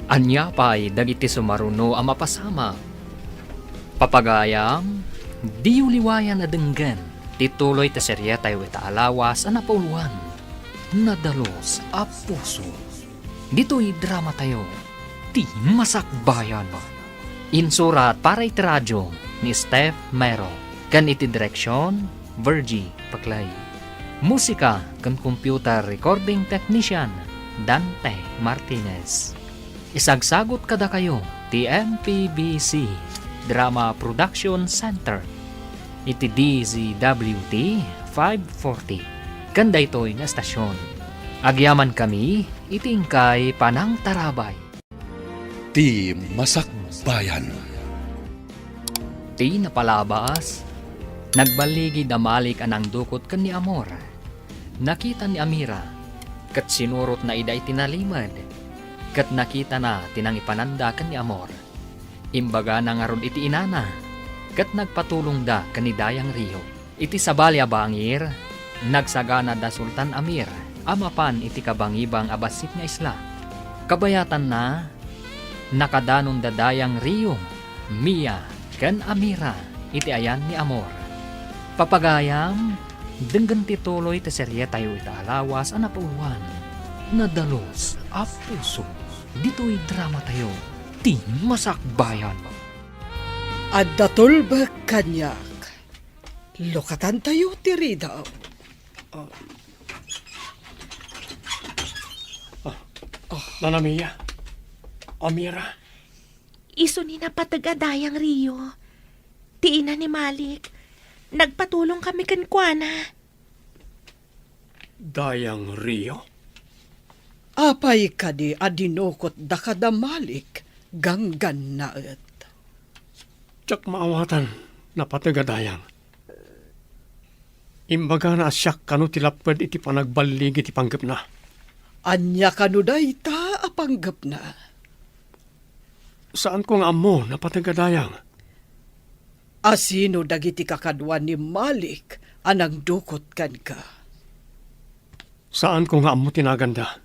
Ania pay dagiti sumaruno a mapasamak? Papagayam, diyo liwayan a denggen ti tuloy ti serietayo ita a lawas a napauluan, Nadalus a Puso. Ditoy dramatayo, Ti Masakbayan. Insurat para iti radio ni Steph Mero, ken iti direksion, Virgie Paclay. Musika ken computer recording technician, Dante Martinez. Isagsagut kadakayo ti M P B C Drama Production Center iti D Z W T five forty ken daytoy nga estasion. Agyamankami iti inkay panangtarabay. Ti Masakbayan. Ti napalabas, nagballigi da Malik a nangdukot ken ni Amor. Nakita ni Amira, ket sinurotna ida iti nalimed, ket nakitana ti nangipananda ken ni Amor. Imbagana ngarud iti inana, ket nagpatulongda ken ni Dayang Rio. Iti sabali a bangir, nagsagana da Sultan Amir a mapan iti kabangibang a bassit nga isla. Kabayatanna, nakadanon da Dayang Rio, Mia, ken Amira iti ayan ni Amor. Papagayam, denggen ti tuloy ti serietayo ita a lawas a napauluan, Nadalus a Puso. Ditoy dramatayo, Ti Masakbayan. Adda tulbek kaniak. Lukatantayo ti ridaw. Ah. Ah, Nana Mia. Amira. Isu ni napateg a Dayang Rio. Ti ina ni Malik. Nagpatulong kami kenkuana. Dayang Rio? Apay kadi a dinukotda kada Malik, ganggannaet? Diak maawatan, napateg a Dayang. Imbagana a siak kano ti lapped iti panagballigi ti panggepna. Ania kano dayta a panggepna? Saanko nga ammo, napateg a Dayang. Asino dagiti kakadua ni Malik a nangdukot kenka? Saanko nga ammo ti naganda,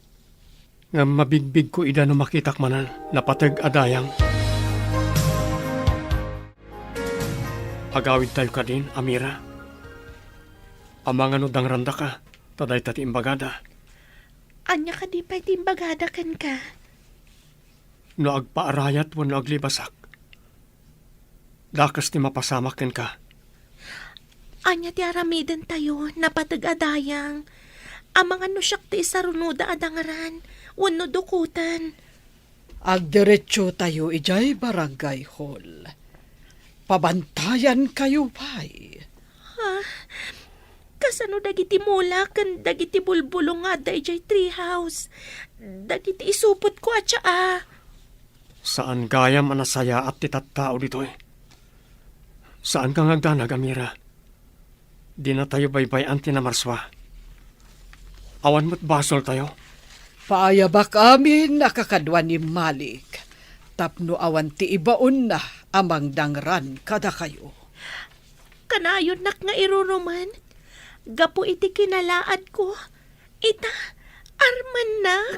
ngem mabigbigko ida no makitak manen, napateg a Dayang. Agawidtayo kadin, Amira. Amangan no dangrandaka, ta dayta ti imbagada. Ania kadi pay ti imbagada kenka? No agpaarayat wenno aglibasak, dakes ti mapasamak kenka. Ania ti aramidentayo, napateg a Dayang? Amangan no siak ti isarunoda a dangran wenno dukoten. Agdiretsotayo idiay barangay hall. Pabantayankayo pay. Ah, kasano dagiti mula ken dagiti bulbulong nga adda idiay treehouse? Dagiti isupotko a tsaa. Saan gayam a nasayaat ti tattao ditoy. Saanka nga agdanag, Amira. Dinatayo baybay-an ti namarsua. Awan met basoltayo. Paayabak amin a kakadua ni Malik tapno awan ti ibaonna a mangdangran kadakayo. Kanayonnak nga irurumen gapu iti kinalaadko. Ita, armennak.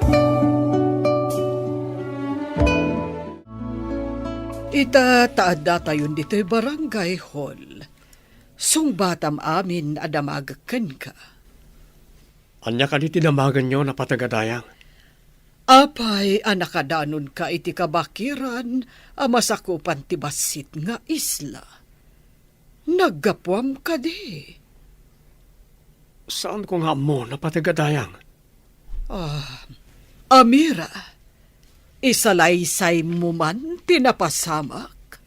Ita, ta addatayon ditoy barangay hall. Sungbatam amin a damagek kenka. Ania kadi ti damagenyo, napateg a Dayang? Apay a nakadanonka iti kabakiran a masakupan ti bassit nga isla? Naggapuam kadi? Saanko nga ammo, napateg a Dayang. Ah, Amira, isalaysaymo man ti napasamak?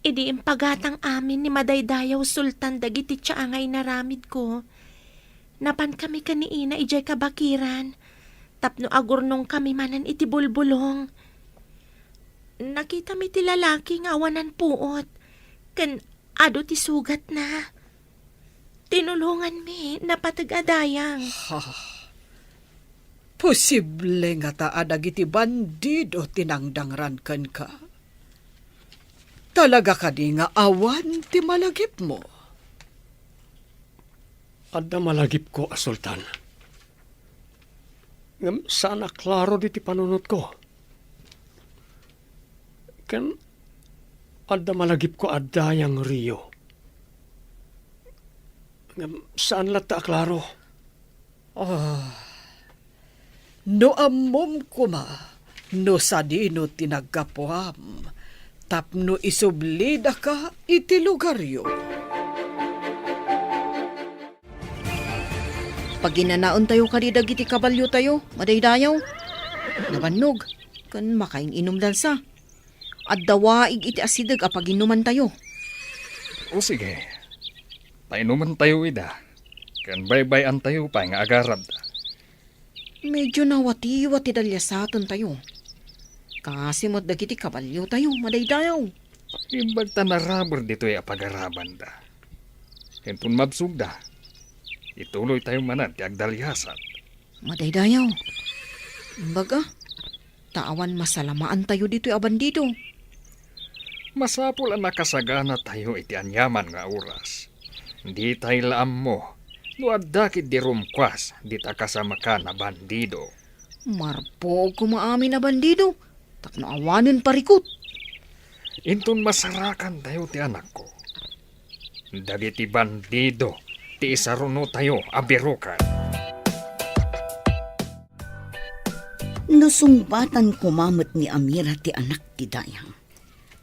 Idi impagatang amin ni Madaydayaw Sultan dagiti tsaa nga inaramidko, napankami ken ni Ina idiay kabakiran tapno agurnongkami manen iti bulbulong. Nakitami ti lalaki nga awanan puot ken adu ti sugatna. Tinulonganmi, napateg a dayang. Ha? Posible ngata a dagiti bandido ti nangdangran kenka? Talaga kadi nga awan ti malagipmo? Adda malagipko a sultan. Ngem saan a klaro diti panunotko. Ken adda malagipko a dayang Rio. Ngem saan latta a klaro. Ah, no ammom koma no sadino ti naggapuam tapno isublidaka iti lugaryo. Paginanaentayo kadi dagiti kabaliotayo, madaydayaw. Nabannog, ken makain-inumdansa. Adda waig iti asideg a paginumantayo. O sige, painumantayo ida, ken baybay-antayo pay nga agarabda. Medyo nawatiwat ti daliasatentayo. Kaasi met dagiti kabaliotayo, madaydayaw. Imbag ta naraber ditoy a pagarabanda. Inton mabsogda, ituloytayo manen ti agdaliasat. Madaydayaw. Imbag a, ta awan masalamaantayo ditoy a bandido. Masapul a nakasaganatayo iti aniaman nga oras. Ditay la ammo no adda ketdi rumkuas dita kasamakan a bandido. Marpuog koma amin a bandido, tapno awanen parikut. Inton masarakantayo ti anakko, dagiti bandido ti isarunotayo a biroken. No sungbatan koma met ni Amira ti anak ti dayang,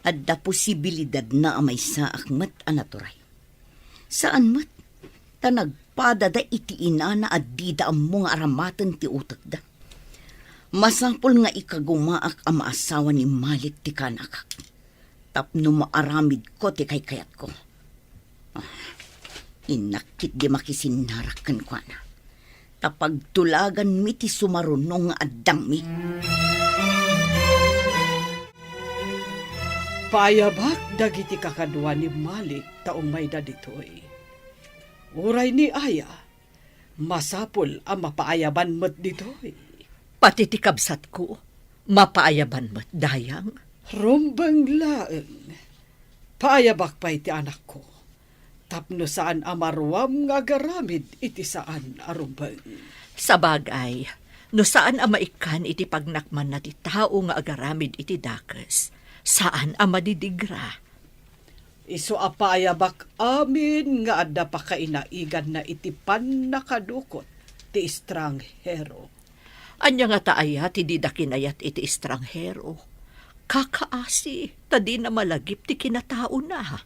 adda posibilidadna a maysaak met a naturay. Saan met, ta nagpadada iti inana a dida ammo nga aramaten ti utekda. Masapul nga ikagumaak a maasawa ni Malik ti kaanakak, tapno maaramidko ti kaykayatko. Ah, innak ketdi makisinnarak kenkuana, ta pagtulaganmi ti sumaruno nga addangmi. Paayabak dagiti kakadua ni Malik ta umayda ditoy. Uray ni Aya, masapul a mapaayaban met ditoy. Pati ti kabsatko, mapaayaban met, dayang. Rumbeng laeng. Paayabak pay ti anakko, tapno saan a maruam nga agaramid iti saan a rumbeng. Sabagay, no saan a maikkan iti pagnakmanna ti tao nga agaramid iti dakes, saan a madidigra. Isu a paayabak amin nga adda pakainaiganna iti pannakadukot ti estranghero. Ania ngata aya ti dida kinayat iti estranghero? Kakaasi, ta dina malagip ti kinataona.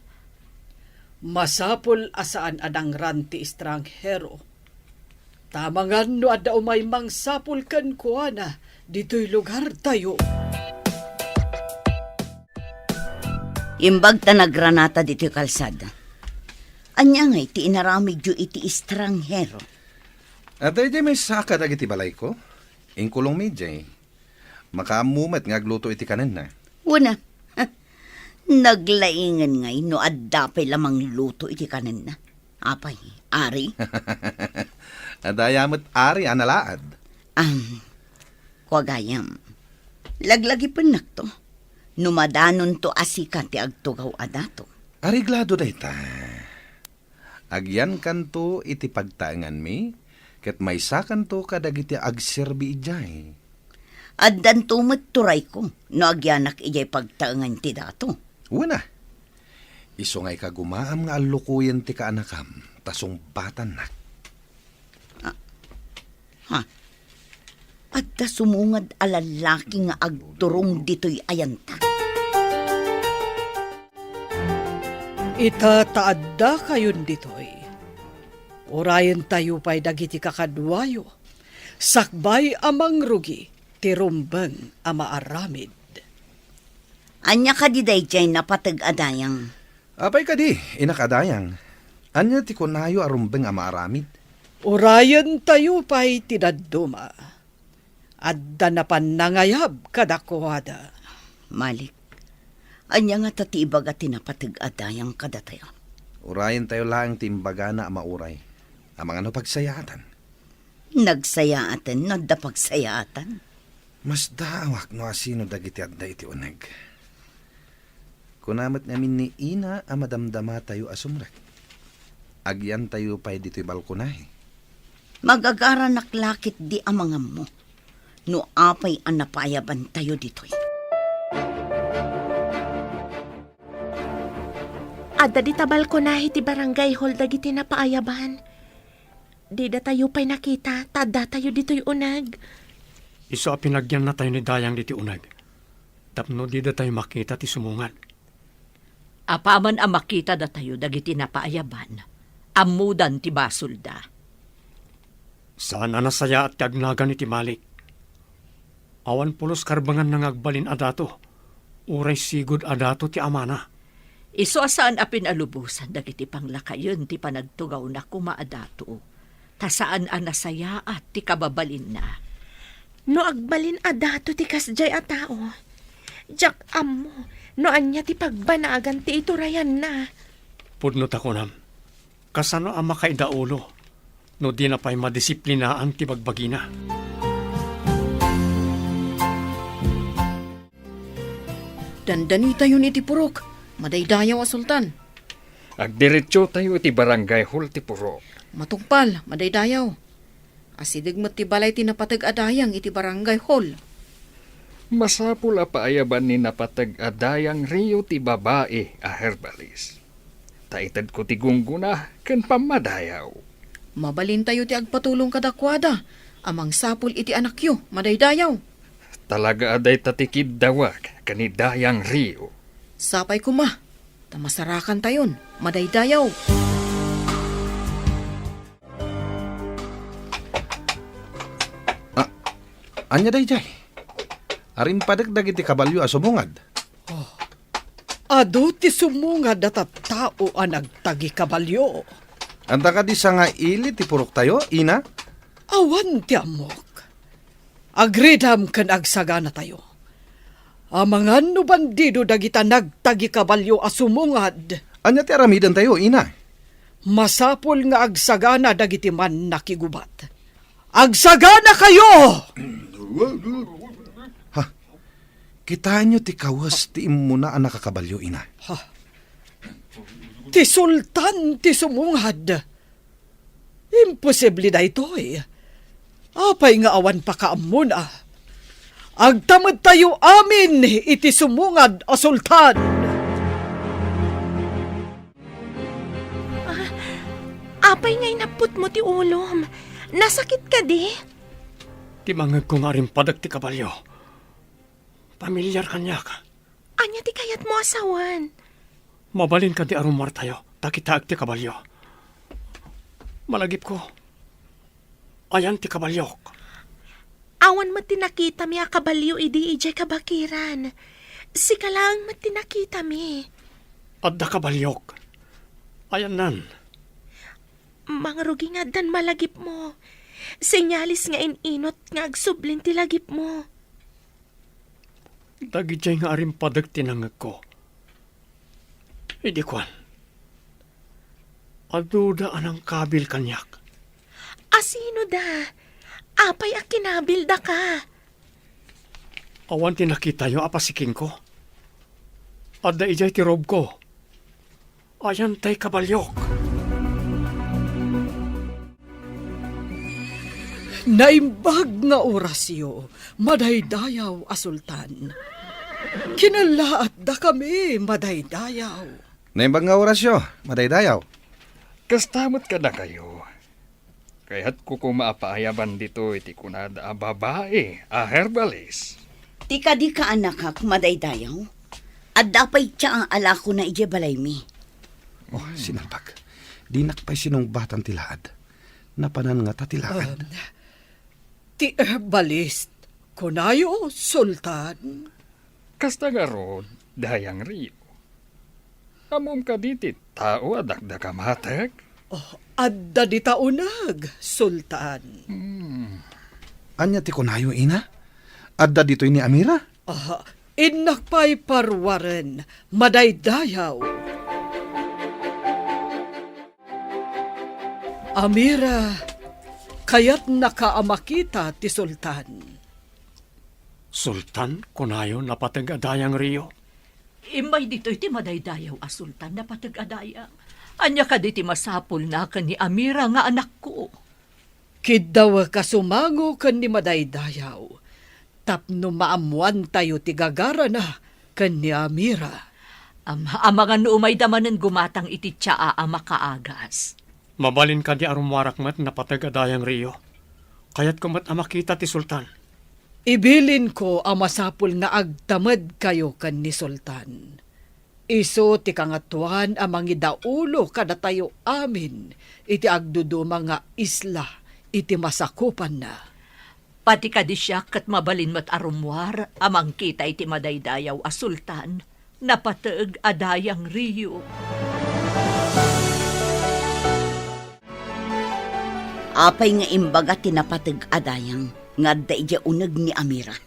Masapul a saan a dangran ti estranghero. Ta amangan no adda umay mangsapul kenkuana ditoy lugartayo. Imbag ta nagranata ditoy kalsada. Ania ngay ti inaramidyo iti estranghero? Adda idiay maysa kadagiti balayko. Inkulongmi idiay. Makaammo met nga agluto iti kanenna. Wen a. Naglaingen ngay no adda pay la mangluto iti kanenna. Apay, Ari? Adda aya met Ari a nalaad. Am, kua gayam, laglagipennakto no madanonto a sika ti agtugaw a dato. Areglado dayta. Agyankanto iti pagtaenganmi, ket maysakanto kadagiti agserbi idiay. Addanto met turayko no agyanak idiay pagtaengan ti dato. Wen a. Isu nga ikagumaam nga allukoyen ti kaanakam, ta sungbatannak. Ah, ha? Adda sumungad a lallaki nga agturong ditoy ayanta. Ita ta addakayon ditoy, urayentayo pay dagiti kakaduayo. Sakbay a mangrugi ti rumbeng a maaramid. Ania kadi daydiay napateg a dayang? Apay kadi, inak a dayang? Ania ti kunayo a rumbeng a maaramid? Urayentayo pay ti dadduma. Adda napan nangayab kadakuada. Malik, ania ngata ti ibaga ti napateg a dayang kadatayo? Urayentayo laeng ti imbagana a mauray. Amangan no pagsayaatan. Nagsayaaten no adda pagsayaatan. Masdaawak no asino dagiti adda iti uneg. Kuna met ngamin ni Ina a madamdamatayo a sumrek. Agyantayo pay ditoy balkonahe. Magagaranak la ketdi a mangammo no apay a napaayabantayo ditoy. Adda dita balkonahe ti barangay hall dagiti napaayaban. Didatayo pay nakita ta addatayo ditoy uneg. Isu a pinagyannatayo ni Dayang ditoy uneg tapno didatayo makita ti sumungad. Apaman a makita datayo dagiti napaayaban, ammodan ti basolda. Saan a nasayaat ti agnagan iti Malik. Awan pulos karbenganna nga agbalin a dato, uray sigud a dato ti amana. Isu a saan a pinalubosan dagiti panglakayen ti panagtugawna koma a dato, ta saan a nasayaat ti kababalinna. No agbalin a dato ti kasdiay a tao, diak ammo no ania ti pagbanagan ti iturayanna. Pudno ta kunam, kasano a makaidaulo no dina pay madisiplinaan ti bagbagina? Dandanitayon iti purok, madaydayaw a Sultan. Agdiretsotayo iti barangay hall ti purok. Matungpal, madaydayaw. Asideg met ti balay ti napateg a dayang iti barangay hall. Masapul a paayaban ni napateg a dayang Rio ti babai a herbalis. Ta itedko ti gunggona ken pammadayaw. Mabalintayo ti agpatulong kadakuada a mangsapul iti anakyo, madaydayaw. Talaga a dayta ti kiddawak ken ni Dayang Rio. Sapay koma, ta masarakantayon, madaydayaw. Ah, ania daydiay? Arimpadek dagiti kabalio a sumungad. Oh. Adu ti sumungad a tattao a nagtagikabalio. Anta kadi sangaili ti puroktayo, Ina? Awan ti ammok. Agridam ken agsaganatayo. Amangan no bandido dagita nagtagikabalio a sumungad. Ania ti aramidentayo, Ina? Masapul nga agsagana dagiti mannakigubat. Agsaganakayo! Ha? Kitaenyo ti kawes ti immuna a nakakabalio, Ina. Ha? Ti sultan ti sumungad. Imposible daytoy. Apay nga awan pakaammona? Agtamedtayo amin iti sumungad a sultan. Ah, apay nga inapputmo ti ulom? Nasakit kadi? Ti mangngegko nga arimpadek ti kabalio. Pamilyar kaniak. Ania ti kayatmo a sawen? Mabalin kadi a rummuartayo, ta kitaek ti kabalio. Malagipko, ayan ti kabaliok. Awan met ti nakitami a kabalio idi idiay kabakiran. Sika laeng met ti nakitami. Adda kabaliok. Ayannan. Mangrugi nga addan malagipmo. Senyales nga in-inut nga agsublin ti lagipmo. Dagidiay nga arimpadek ti nangngegko. Idi kuan, aduda a nangkabil kaniak. Asino da? Apay a kinabil daka? Awan ti nakitayo a pasikenko. Adda idiay ti robko. Ayan tay kabaliok. Naimbag nga orasyo, madaydayaw a sultan. Kinallaat dakami, madaydayaw. Naimbag nga orasyo, madaydayaw. Kasta met kadakayo. Kayatko koma a paayaban ditoy ti kunada a babai a herbalis. Ti kadi kaanakak, madaydayaw? Adda pay ti alakona idiay balaymi. Oh, sinalbag. Dinak pay sinungbatan ti laad. Napanan ngata ti laad. Um, ti herbalist, kunayo, Sultan? Kasta ngarud, Dayang Rio. Ammom kadi ti tao a dakdakamateg? Oh, adda dita uneg, Sultan. Hmm. Ania ti kunayo, ina? Adda ditoy ni Amira? Ah, innak pay paruaren, madaydayaw. Amira, kayatnaka a makita ti Sultan. Sultan, kunayo, napateg a Dayang Rio? Immay ditoy ti madaydayaw a Sultan, napateg a Dayang. Ania kadi ti masapulna ken ni Amira nga anakko? Kiddawek a sumango ken ni madaydayaw tapno maammoantayo ti gagarana ken ni Amira. Am-, amangan no umayda manen gumatang iti tsaa a makaagas. Mabalin kadi a rummuarak met, napateg a Dayang Rio? Kayatko met a makita ti Sultan. Ibilinko a masapul nga agtamedkayo ken ni Sultan. Isu ti Kangatoan a mangidaulo kadatayo amin iti agduduma nga isla iti masakupanna. Pati kadi siak ket mabalin met a rummuar a mangkita iti madaydayaw a Sultan, napateg a Dayang Rio. Apay nga imbaga ti napateg a Dayang nga adda idiay uneg ni Amira?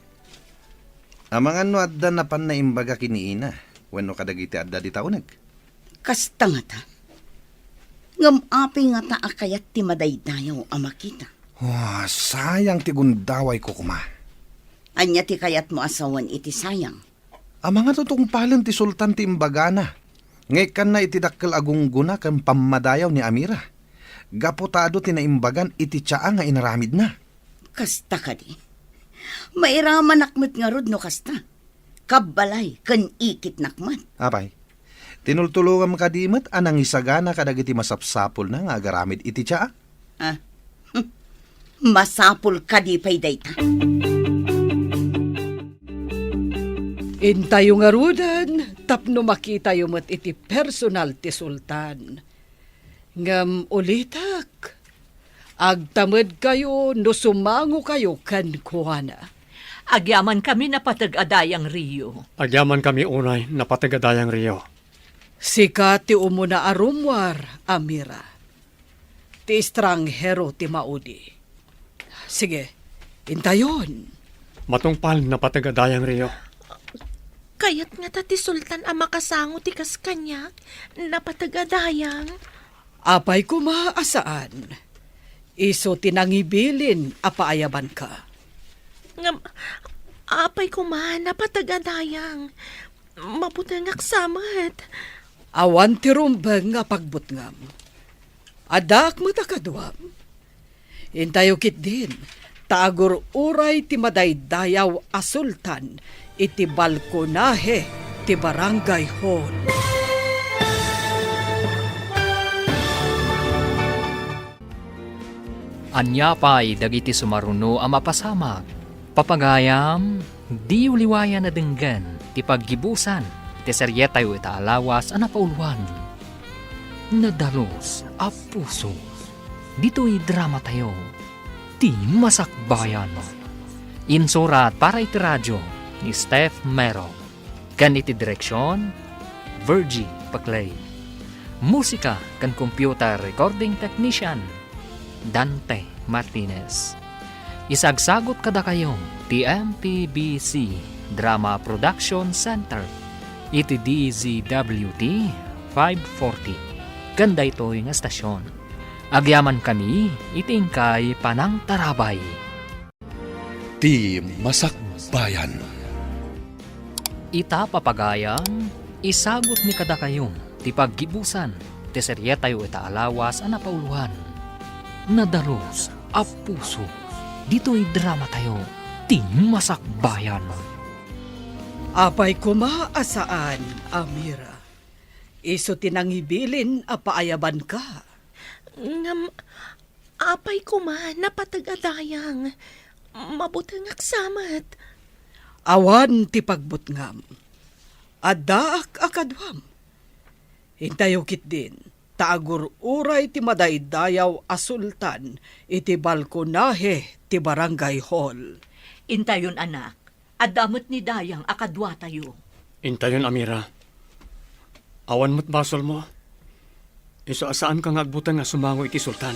Amangan no adda napan naimbaga ken ni ina wenno kadagiti adda dita uneg. Kasta ngata. Ngem apay ngata a kayat ti madaydayaw a makita? Wa, sayang ti gundawayko koma. Ania ti kayatmo a sawen iti sayang? Amangan no tungpalen ti Sultan ti imbagana nga ikkanna iti dakkel a gunggona ken pammadayaw ni Amira, gapu ta adu ti naimbagan iti tsaa nga inaramidna. Kasta kadi? Mairamanak met ngarud no kasta. Kabbalay ken ikitnak met. Apay, tinultulongam kadi met a nangisagana kadagiti masapsapulna nga agaramid iti tsaa? Ah, hmm. Masapul kadi pay dayta? Intayo ngaruden tapno makitayo met iti personal ti Sultan. Ngem ulitek, agtamedkayo no sumangokayo kenkuana. Agyamankami, napateg a Dayang Rio. Agyamankami unay, napateg a Dayang Rio. Sika ti umuna a rummuar, Amira. Ti estranghero ti maudi. Sige, intayon. Matungpal, napateg a Dayang Rio. Kayat ngata ti Sultan a makasango ti kas kaniak, napateg a Dayang? Apay koma a saan. Isu ti nangibilin a paayabanka. Ngem, apay koma, napateg a Dayang? Mabutengak sa met. Awan ti rumbeng nga pagbutngam. Addaak met a kaduam. Intayo ketdin, ta agur-uray ti madaydayaw a Sultan iti balkonahe ti Barangay Hall. Ania pay dagiti sumaruno a mapasamak? Papagayam, diyo liwayan a denggen ti paggibusan ti serietayo ita a lawas a napauloan. Nadalus a puso. Ditoy dramatayo, Ti Masakbayan. Insurat para iti radio ni Steph Mero. Ken iti direksion, Virgie Paclay. Musika ken computer recording technician, Dante Martinez. Isagsagut kadakayo ti M P B C Drama Production Center iti D Z W T five forty ken daytoy nga estasion. Agyamankami iti inkay panangtarabay. Ti Masakbayan. Ita, papagayam, isagutmi kadakayo ti paggibusan ti serietayo ita a lawas a napauloan, Nadalus a Puso, ditoy dramatayo, Ti Masakbayan. Apay koma a saan, Amira. Isu ti nangibilin a paayabanka. Ngem, apay koma, napateg a dayang. Mabutengak sa met. Awan ti pagbutngam. Addaak a kaduam. Intayo ketdin, ta agur-uray ti madaydayaw a sultan iti balkonahe ti barangay hall. Intayon, anak. Adda met ni Dayang a kaduatayo. Intayon, Amira. Awan met basolmo. Isu a saanka nga agbuteng a sumango iti sultan.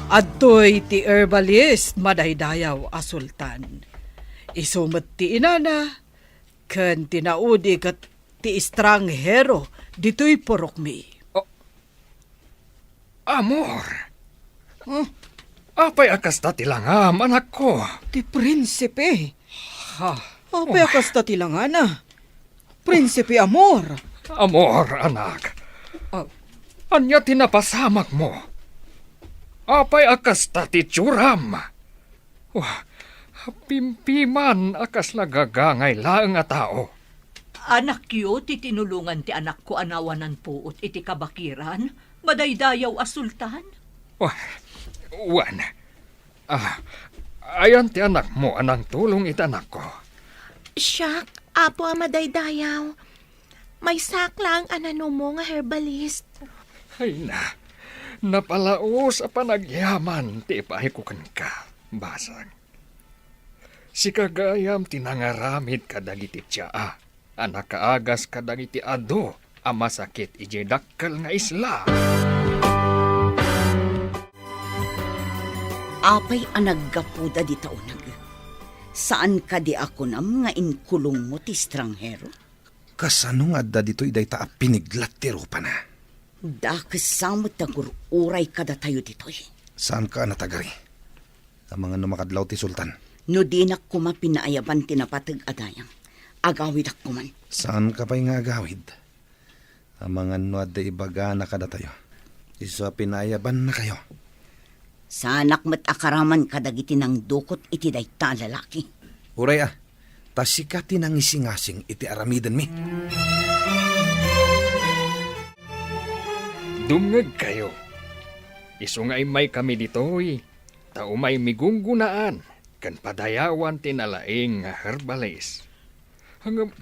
Adtoy ti herbalist madaydayaw a sultan. Isu met ti inana ken ti naudi ket ti estranghero ditoy purokmi. Oh, Amor! Hmm? Apay a kasta ti langam, anakko? Ti prinsipe. Ha? Apay a kasta ti langana? Prinsipe Amor. Amor, anak. Ah. Ania ti napasamakmo? Apay a kasta ti itsuram? Wah, pimpiman a kasla gagangay laeng a tao. Anakyo ti tinulongan ti anakko a nawanan puot iti kabakiran, madaydayaw a sultan? Wah, wen. Ah, ayan ti anakmo a nangtulong iti anakko? Siak, Apo a madaydayaw. Maysaak laeng a nanumo nga herbalist. Ay na, napalaos a panagyaman ti ipaayko kenka, basang. Sika gayam ti nangaramid kadagiti tsaa a nakaagas kadagiti adu a masakit idiay dakkel nga isla. Apay a naggapuda dita uneg? Saan kadi a kunam nga inkulongmo ti estranghero? Kasano nga adda ditoy dayta a piniglat ti rupana? Dakes sa met ti agur-uray kadatayo ditoy. Saanka a natagari? Amangan no makadlaw ti sultan. No dinak koma pinaayaban ti napateg a dayang, agawidak koman. Saanka pay nga agawid? Amangan no adda ibagana kadatayo. Isu a pinaayabannakayo. Saanak met a karaman kadagiti nangdukot iti dayta a lalaki. Uray a, ta sika ti nangisingasing iti aramidenmi. Dumngegkayo. Isu nga immaykami ditoy, ta umaymi gunggonaan ken padayawan ti nalaing nga herbalis. Ngem,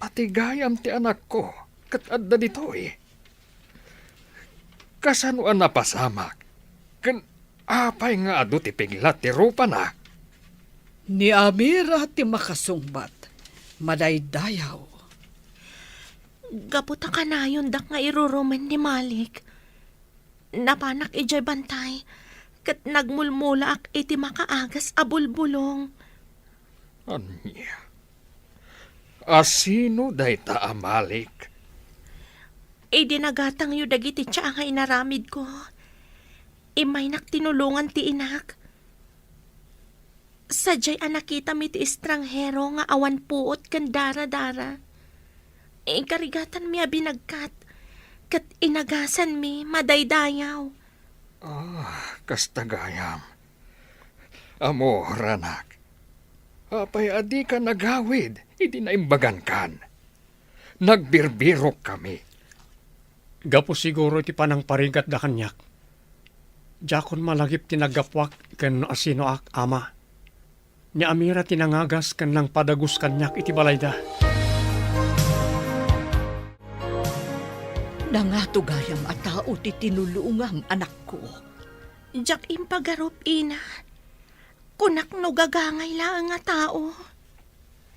pati gayam ti anakko ket adda ditoy. Kasano a napasamak? Ken apay nga adu ti piglat ti rupana? Ni Amira ti makasungbat, madaydayaw. Gapu ta kanayondak nga irurumen ni Malik, napanak idiay bantay ket nagmulmulaak iti makaagas a bulbulong. Ania? A sino dayta a Malik? Idi nagatangyo dagiti tsaa nga inaramidko, immaynak tinulongan ti inak. Sadiay a nakitami ti estranghero nga awan puot ken daradara, inkarigatanmi a binagkat ket inagasanmi madaydayaw. Ah, kasta gayam. Amor, anak, apay a dika nagawid idi naimbagankan? Nagbirbirokkami. Gapu siguro iti panangparigatda kaniak. Diakon malagip ti naggapuak ken no asinoak, ama. Ni Amira ti nangagas ken nangpadagus kaniak iti balayda. Nangato gayam a tao ti tinulongam, anakko. Diak impagarup, ina. Kunak no gagangay laeng a tao.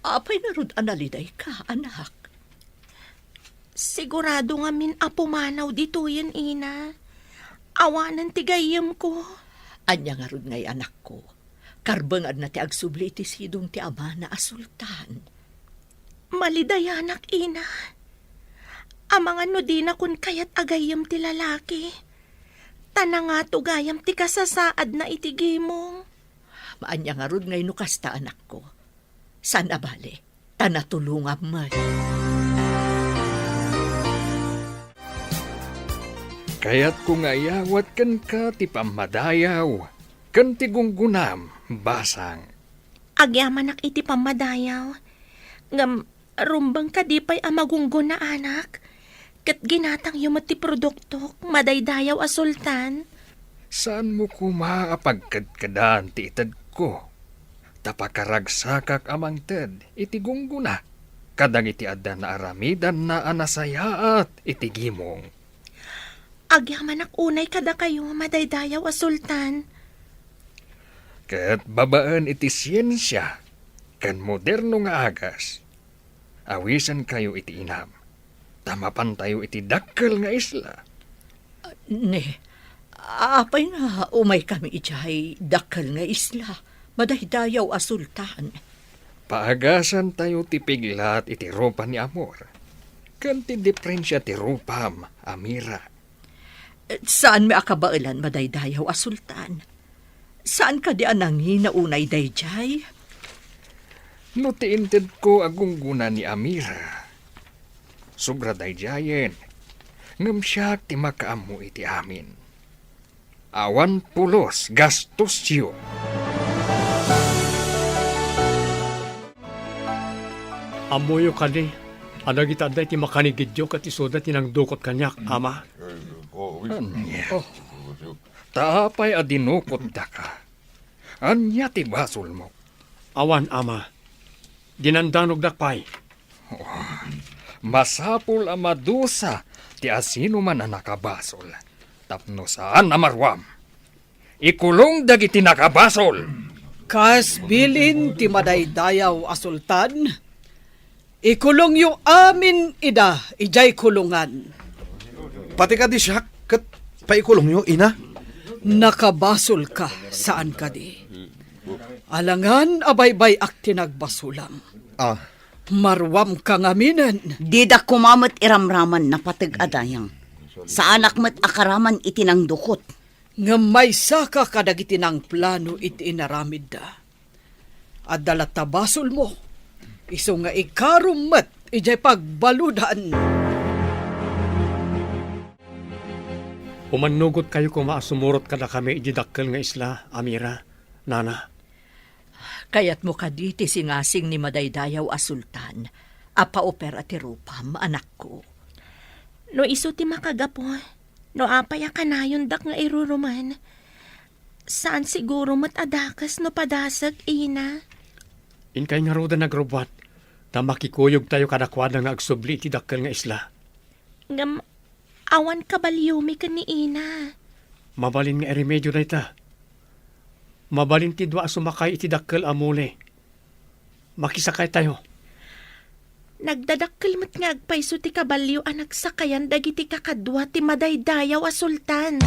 Apay ngarud a nalidayka, anak? Sigurado ngamin a pumanaw ditoyen, ina. Awanen ti gayyemko. Ania ngarud ngay, anakko? Karbenganna ti agsubli iti sidong ti amana a sultan. Malidayanak, ina. Amangan no dinakon kayat a gayyem ti lalaki. Ta nangato gayam ti kasasaadna iti gimong. Ania ngarud ngay no kasta, anakko? Saan a bale, ta natulongam met. Kayatko nga iyawat kenka ti pammadayaw ken ti gunggonam, basang. Agyamanak iti pammadayaw, ngem rumbeng kadi pay a magunggona, anak? Ket ginatangyo met ti produktok, madaydayaw a sultan. Saanmo koma a pagkedkedan ti itedko, ta pakaragsakak a mangted iti gunggona. kadagiti adda naaramidanna a nasayaat iti gimong. Agyamanak unay kadakayo, madaydayaw a sultan. Ket babaen iti siensia ken moderno nga agas, awisenkayo iti inam, ta mapantayo iti dakkel nga isla. Ne, apay nga umaykami idiay dakkel nga isla, madaydayaw a sultan? Paagasantayo ti piglat iti rupa ni Amor, ken ti diprensia ti rupam, Amira. Saanmi a kabaelan, madaydayaw a sultan? Saan kadi a nangina unay daydiay? No ti intedko a gunggona ni Amira, sobra daydiayen, ngem siak ti makaammo iti amin. Awan pulos gastosyo. Ammoyo kadi a dagiti adda iti makanigidyo ket isuda ti nangdukot kaniak, ama? Ania? Oh. Ta apay a dinukottaka? Ania ti basolmo? Awan, ama. Dinandanogdak pay. Oh, masapul a madusa ti asinoman a nakabasol tapno saan a maruam. Ikulong dagiti nakabasol! Kas bilin ti madaydayaw a sultan, ikulongyo amin ida idiay kulongan. Pati kadi siak, ket paikulongyo, ina? Nakabasolka, saan kadi? Alangan a baybay-ak ti nagbasolam. Ah. Maruamka ngaminen. Dida koma met iramraman napateg a dayang. Saanak met a karaman iti nangdukot. Ngem maysaka kadagiti nangplano iti inaramidda. Adda latta basolmo, isu nga ikarom met idiay pagbaludan. Umannugotkayo koma a sumurot kadakami idiay dakkel nga isla, Amira, nana. Kayatmo kadi ti singasing ni madaydayaw a sultan a paupera ti rupam, anakko? No isu ti makagapu, no apay a kanayondak nga iruruman? Saan siguro met a dakes no padasek, ina. Inkay ngaruden agrubbuat, ta makikuyogtayo kadakuada nga agsubli iti dakkel nga isla. Ngem awan kabaliomi ken ni ina. Mabalin nga iremedio dayta. Mabalin ti dua a sumakay iti dakkel a muli. Makisakaytayo. Nagdadakkel met nga agpayso ti kabalio a nagsakayan dagiti kakadua ti madaydayaw a sultan.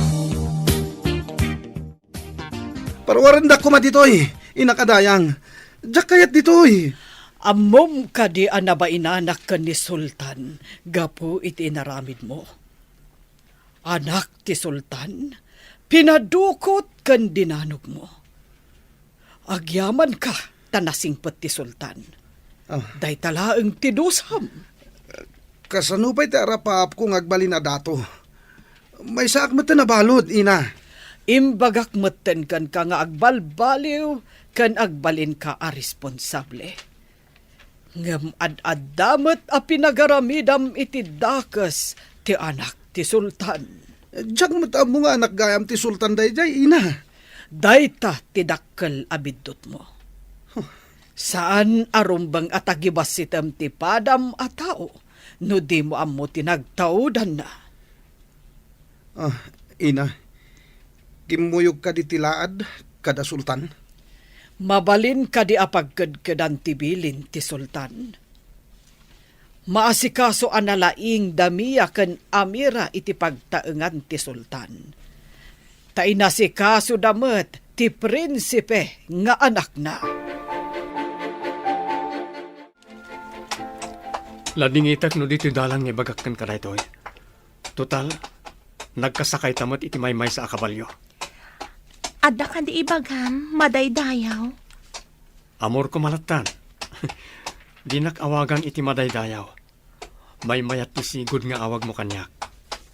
Paruarendak koma ditoy, innak a dayang. Diak kayat ditoy. Ammom kadi a nabainanak ken ni Sultan gapu iti inaramidmo? Anak ti Sultan, pinadukot ken dinanogmo. Agyamanka ta nasingpet ti Sultan. Ah. Dayta laeng ti dusam. Kasano pay ti arapaapko nga agbalin a dato? Maysaak metten a balud, ina. Imbagak metten kenka nga agbalbaliw ken agbalinka a responsable. Ngem ad-adda met a pinagaramidam iti dakes ti anak ti sultan. Diak met ammo nga anak gayam ti sultan daydiay, ina. Dayta ti dakkel a biddutmo. Huh. Saan a rumbeng a tagibassitem ti padam a tao no dimo ammo ti nagtaudanna. Ah, ina, kimmuyog kadi ti laad kada sultan? Mabalin kadi a pagkedkedan ti bilin ti sultan? Maasikaso a nalaing da Mia ken Amira iti pagtaengan ti sultan. Ta inasikasoda met ti prinsipe nga anakna. Ladingitek no ditoy dalan nga ibagak kenka daytoy. Total, nagkasakayta met iti maymaysa a kabalio. Adda kadi ibagam, madaydayaw? Amor ko malattan. Dinak awagan iti madaydayaw. Maymayat ti sigud nga awagmo kaniak.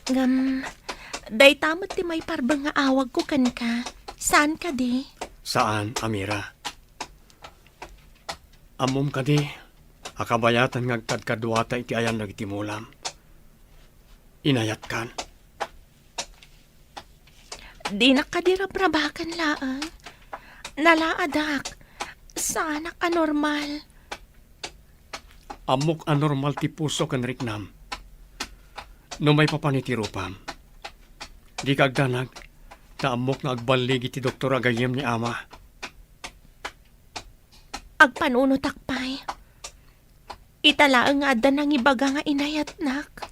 Ngem, dayta met ti maiparbeng nga awagko kenka. Saan kadi? Saan, Amira. Ammom kadi a kabayatan nga agkadkaduata iti ayan dagiti mulam. Inayatkan. Dinak kadi rabrabaken laeng. Nalaadak. Saanak a normal. Ammok a normal ti puso ken riknam. No maipapan iti rupam, dika agdanag, ta ammok nga agballigi ti doktor a gayyem ni ama. Agpanunotak pay. Ita laeng nga adda nangibaga nga inayatnak.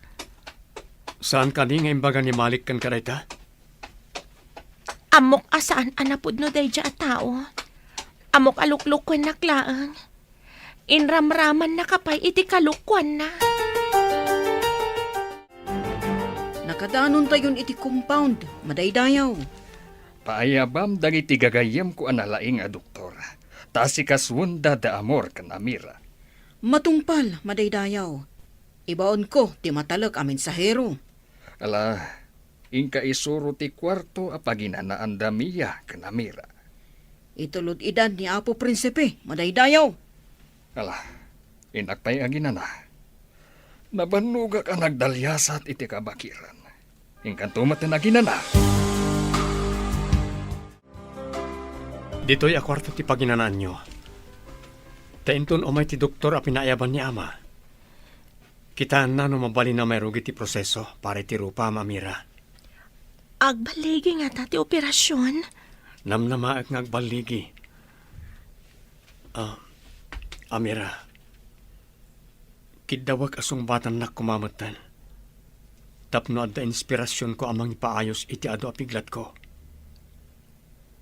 Saan kadi nga imbaga ni Malik kenka dayta? Ammok a saan a napudno daydiay a tao. Ammok a luklukuennak laeng. Inramramannaka pay iti kalokuanna. Nakadanontayon iti compound, madaydayaw. Paayabam dagiti gagayyemko a nalaing a doktor, ta asikasuenda da Amor ken Amira. Matungpal, madaydayaw. Ibaonko ti matalek a mensahero. Ala, inka isuro ti kuarto a paginanaanda Mia ken Amira. Itulod idan ni Apo Prinsipe, madaydayaw. Ala, innak pay aginana. Nabannogak a nagdaliasat iti kabakiran. Inkanto met ti naginana. Ditoy a kuarto ti paginanaanyo. Ta inton umay ti doktor a pinaayaban ni ama, kitaenna no mabalin a mairugi ti proseso para iti rupam, Amira. Agballigi ngata ti operasion? Namnamaek nga agballigi. Ah, Amira, kiddawek a sungbatannak koma metten tapno adda inspirasionko a mangipaayos iti adu a piglatko.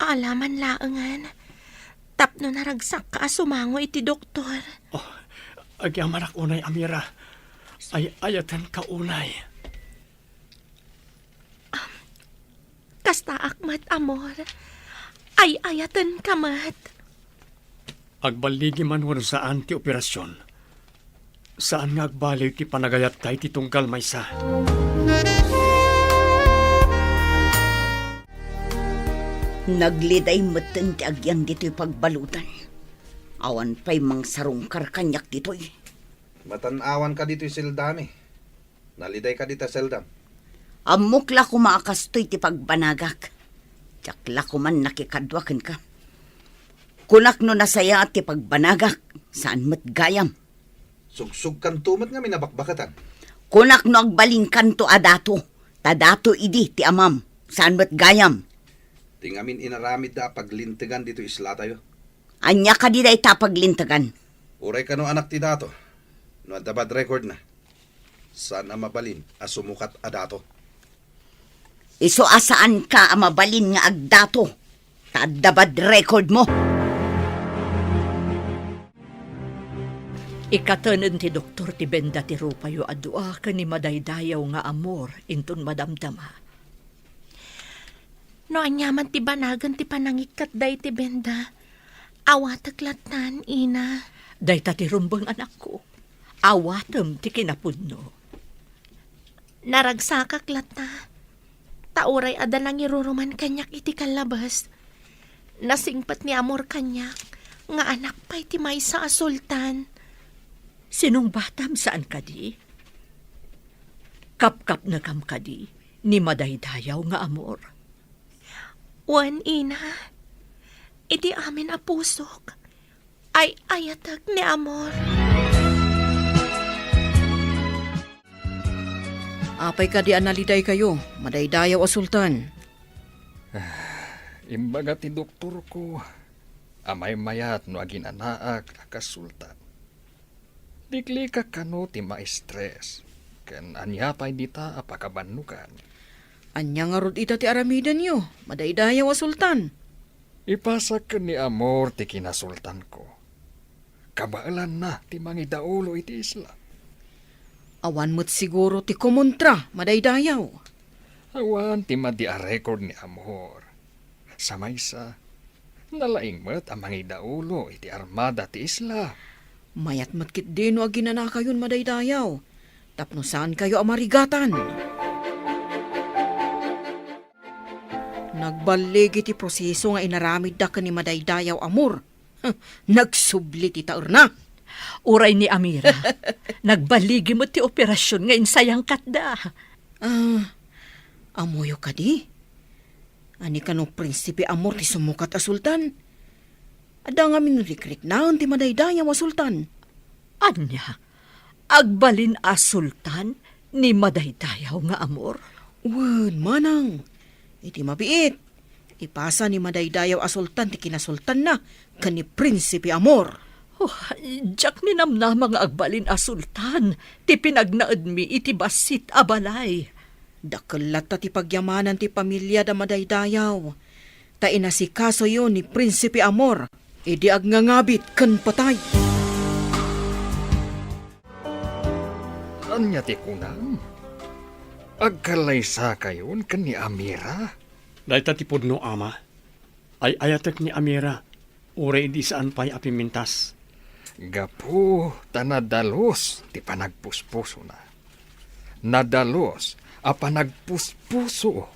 Ala man laengen, tapno naragsakka a sumango iti doktor. Oh, agyamanak unay, Amira. Ay-ayatenka unay. Kastaak met, Amor. Ay-ayatenka met. Agballigi man wenno saan ti operasion, saan nga agbaliw ti panagayatta iti tunggal maysa. Nagliday metten ti agyang ditoy pagbaludan. Awan pay mangsarungkar kaniak ditoy. Matan-awanka ditoy seldami. Nalidayka dita seldam. Ammok la koma a kastoy ti pagbanagak. Diak la koman nakikadua kenka. Kunak no nasayaat ti pagbanagak, saan met gayam. Sugsugkanto met ngamin a bakbaketan. Kunak no agbalinkanto a dato, ta dato idi ti amam, saan met gayam. Ti ngamin inaramidda a paglintegan ditoy islatayo. Ania kadi dayta a paglintegan? Uray kano anak ti dato, no adda bad recordna. Saan a mabalin a sumukat a dato. Isu a saanka a mabalin nga agdato, ta adda bad recordmo. Ikatenen ti doktor ti benda ti rupayo a dua ken ni madaydayaw nga Amor inton madamdama. No aniaman ti banagen ti panangikkat dayta benda, awatek lattan, ina. Dayta ti rumbeng, anakko. Awatem ti kinapudno. Naragsakak latta, ta uray adda nangiruruman kaniak iti kallabas. Nasingpet ni Amor kaniak nga anak pay ti maysa a sultan. Sinungbatam saan kadi? Kapkapnekam kadi ni madaydayaw nga Amor? Wen, ina, iti amin a pusok, ay-ayatek ni Amor. Apay kadi a nalidaykayo, madaydayaw a sultan? Imbaga ti doktorko a maymayat no aginanaak a kas sultan. Liklikak kano ti ma-stress, ken ania pay dita a pakabannogan. Ania ngarud ita ti aramidenyo, madaydayaw a sultan? Ipasak ken ni Amor ti kinasultanko. Kabaelanna ti mangidaulo iti isla. Awan met siguro ti kumontra, madaydayaw. Awan ti madi a record ni Amor. Sa maysa, nalaing met a mangidaulo iti armada ti isla. Mayat met ketdi no aginanakayon, madaydayaw, tapno saankayo a marigatan. Nagballigi ti proseso nga inaramidda ken ni madaydayaw Amor. Nagsubli ti taerna. Uray ni Amira, nagballigi met ti operasion nga insayangkatda. Ah, ammoyo kadi? Ania kano Prinsipe Amor ti sumukat a sultan? Adda ngamin rikriknaen ti madaydayaw a sultan. Ania? Agbalin a sultan ni madaydayaw nga Amor? Wen, manang. Iti mabiit, ipasa ni madaydayaw a sultan ti kinasultanna ken ni Prinsipe Amor. Oh, diak ninamnama nga agbalin a sultan ti pinagnaedmi iti bassit a balay. Dakkel latta ti pagyamanan ti pamiliada madaydayaw, ta inasikasoyo ni Prinsipe Amor idi agngangabit ken patay. Ania ti kunam? Agkallaysakayon ken ni Amira? Dayta ti pudno, ama. Ay-ayatek ni Amira, uray idi saan pay a pimmintas. Gapu ta nadalus ti panagpuspusona. Nadalus a panagpuspuso.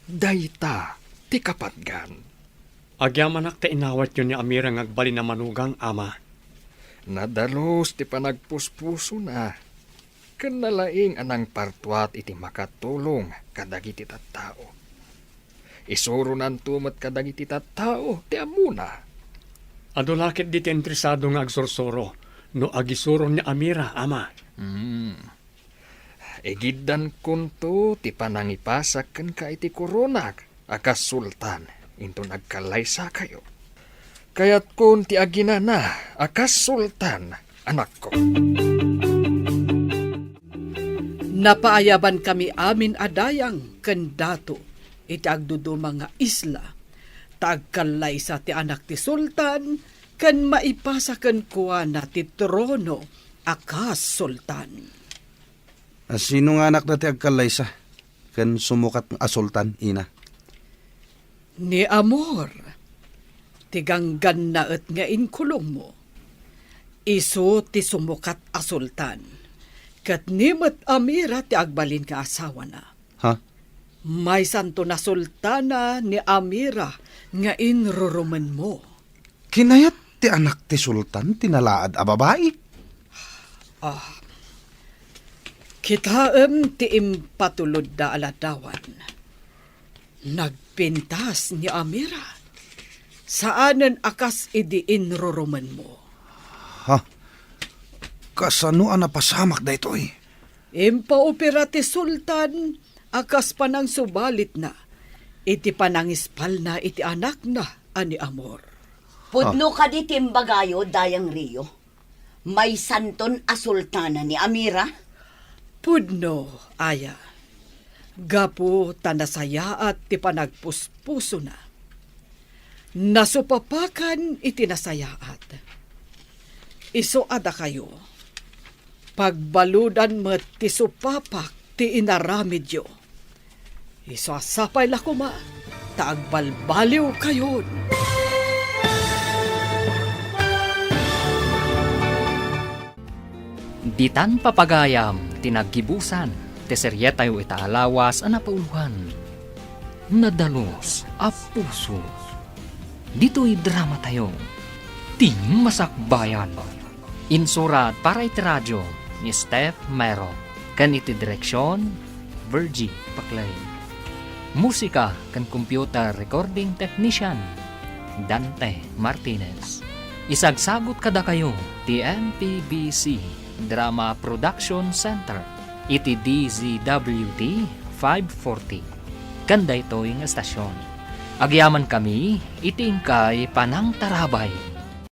Dayta ti kapatgan. Agyamanak ta inawatyo ni Amira nga agbalin a manugang, ama. Nadalus ti panagpuspusona, ken nalaing a nangpartuat iti makatulong kadagiti tattao. Isuronanto met kadagiti tattao ti ammona. Adu la ketdi ti interesado nga agsursuro no agisuro ni Amira, ama. Hmm. Igiddankonto ti panangipasak kenka iti koronak a kas sultan inton agkallaysakayo. Kayatkon ti aginana a kas sultan, anakko. Napaayabankami amin a dayang ken dato iti agduduma nga isla, ta agkallaysa ti anak ti sultan ken maipasa kenkuana ti trono a kas sultan. A sino nga anakda ti agkallaysa ken sumukat a sultan, ina? Ni Amor, ti ganggannaet nga inkulongmo. Isu ti sumukat a sultan, ket ni met Amira ti agbalin nga asawana. Ha? Maysanto a sultana ni Amira nga inrurumenmo. Kinayat ti anak ti sultan ti nalaad a babai? Ah, kitaem ti impatulodda a ladawan. Nagpintas ni Amira. Saanen a kas idi inrurumenmo. Ha? Kasano a napasamak daytoy? Impaopera ti sultan a kas panangsubalit na iti panangispalna iti anakna a ni Amor. Pudno kadi ti imbagayo, Dayang Rio? Maysanton a sultana ni Amira? Pudno, aya. Gapu ta nasayaat ti panagpuspusona. Nasupapakan iti nasayaat. Isu a dakayo, pagbaludan met ti supapak ti inaramidyo. Isu a sapay la koma ta agbalbaliwkayon. Ditan papagayam ti naggibusan ti serietayo ita a lawas a napauloan, Nadalus a Puso. Ditoy dramatayo, Ti Masakbayan. Insurat para iti radio ni Steph Mero, ken iti direksion, Virgie Paclay. Musika ken computer recording technician, Dante Martinez. Isagsagut kadakayo ti M P B C Drama Production Center iti D Z W T five forty. Ken daytoy nga estasion, agyamankami iti inkay panangtarabay.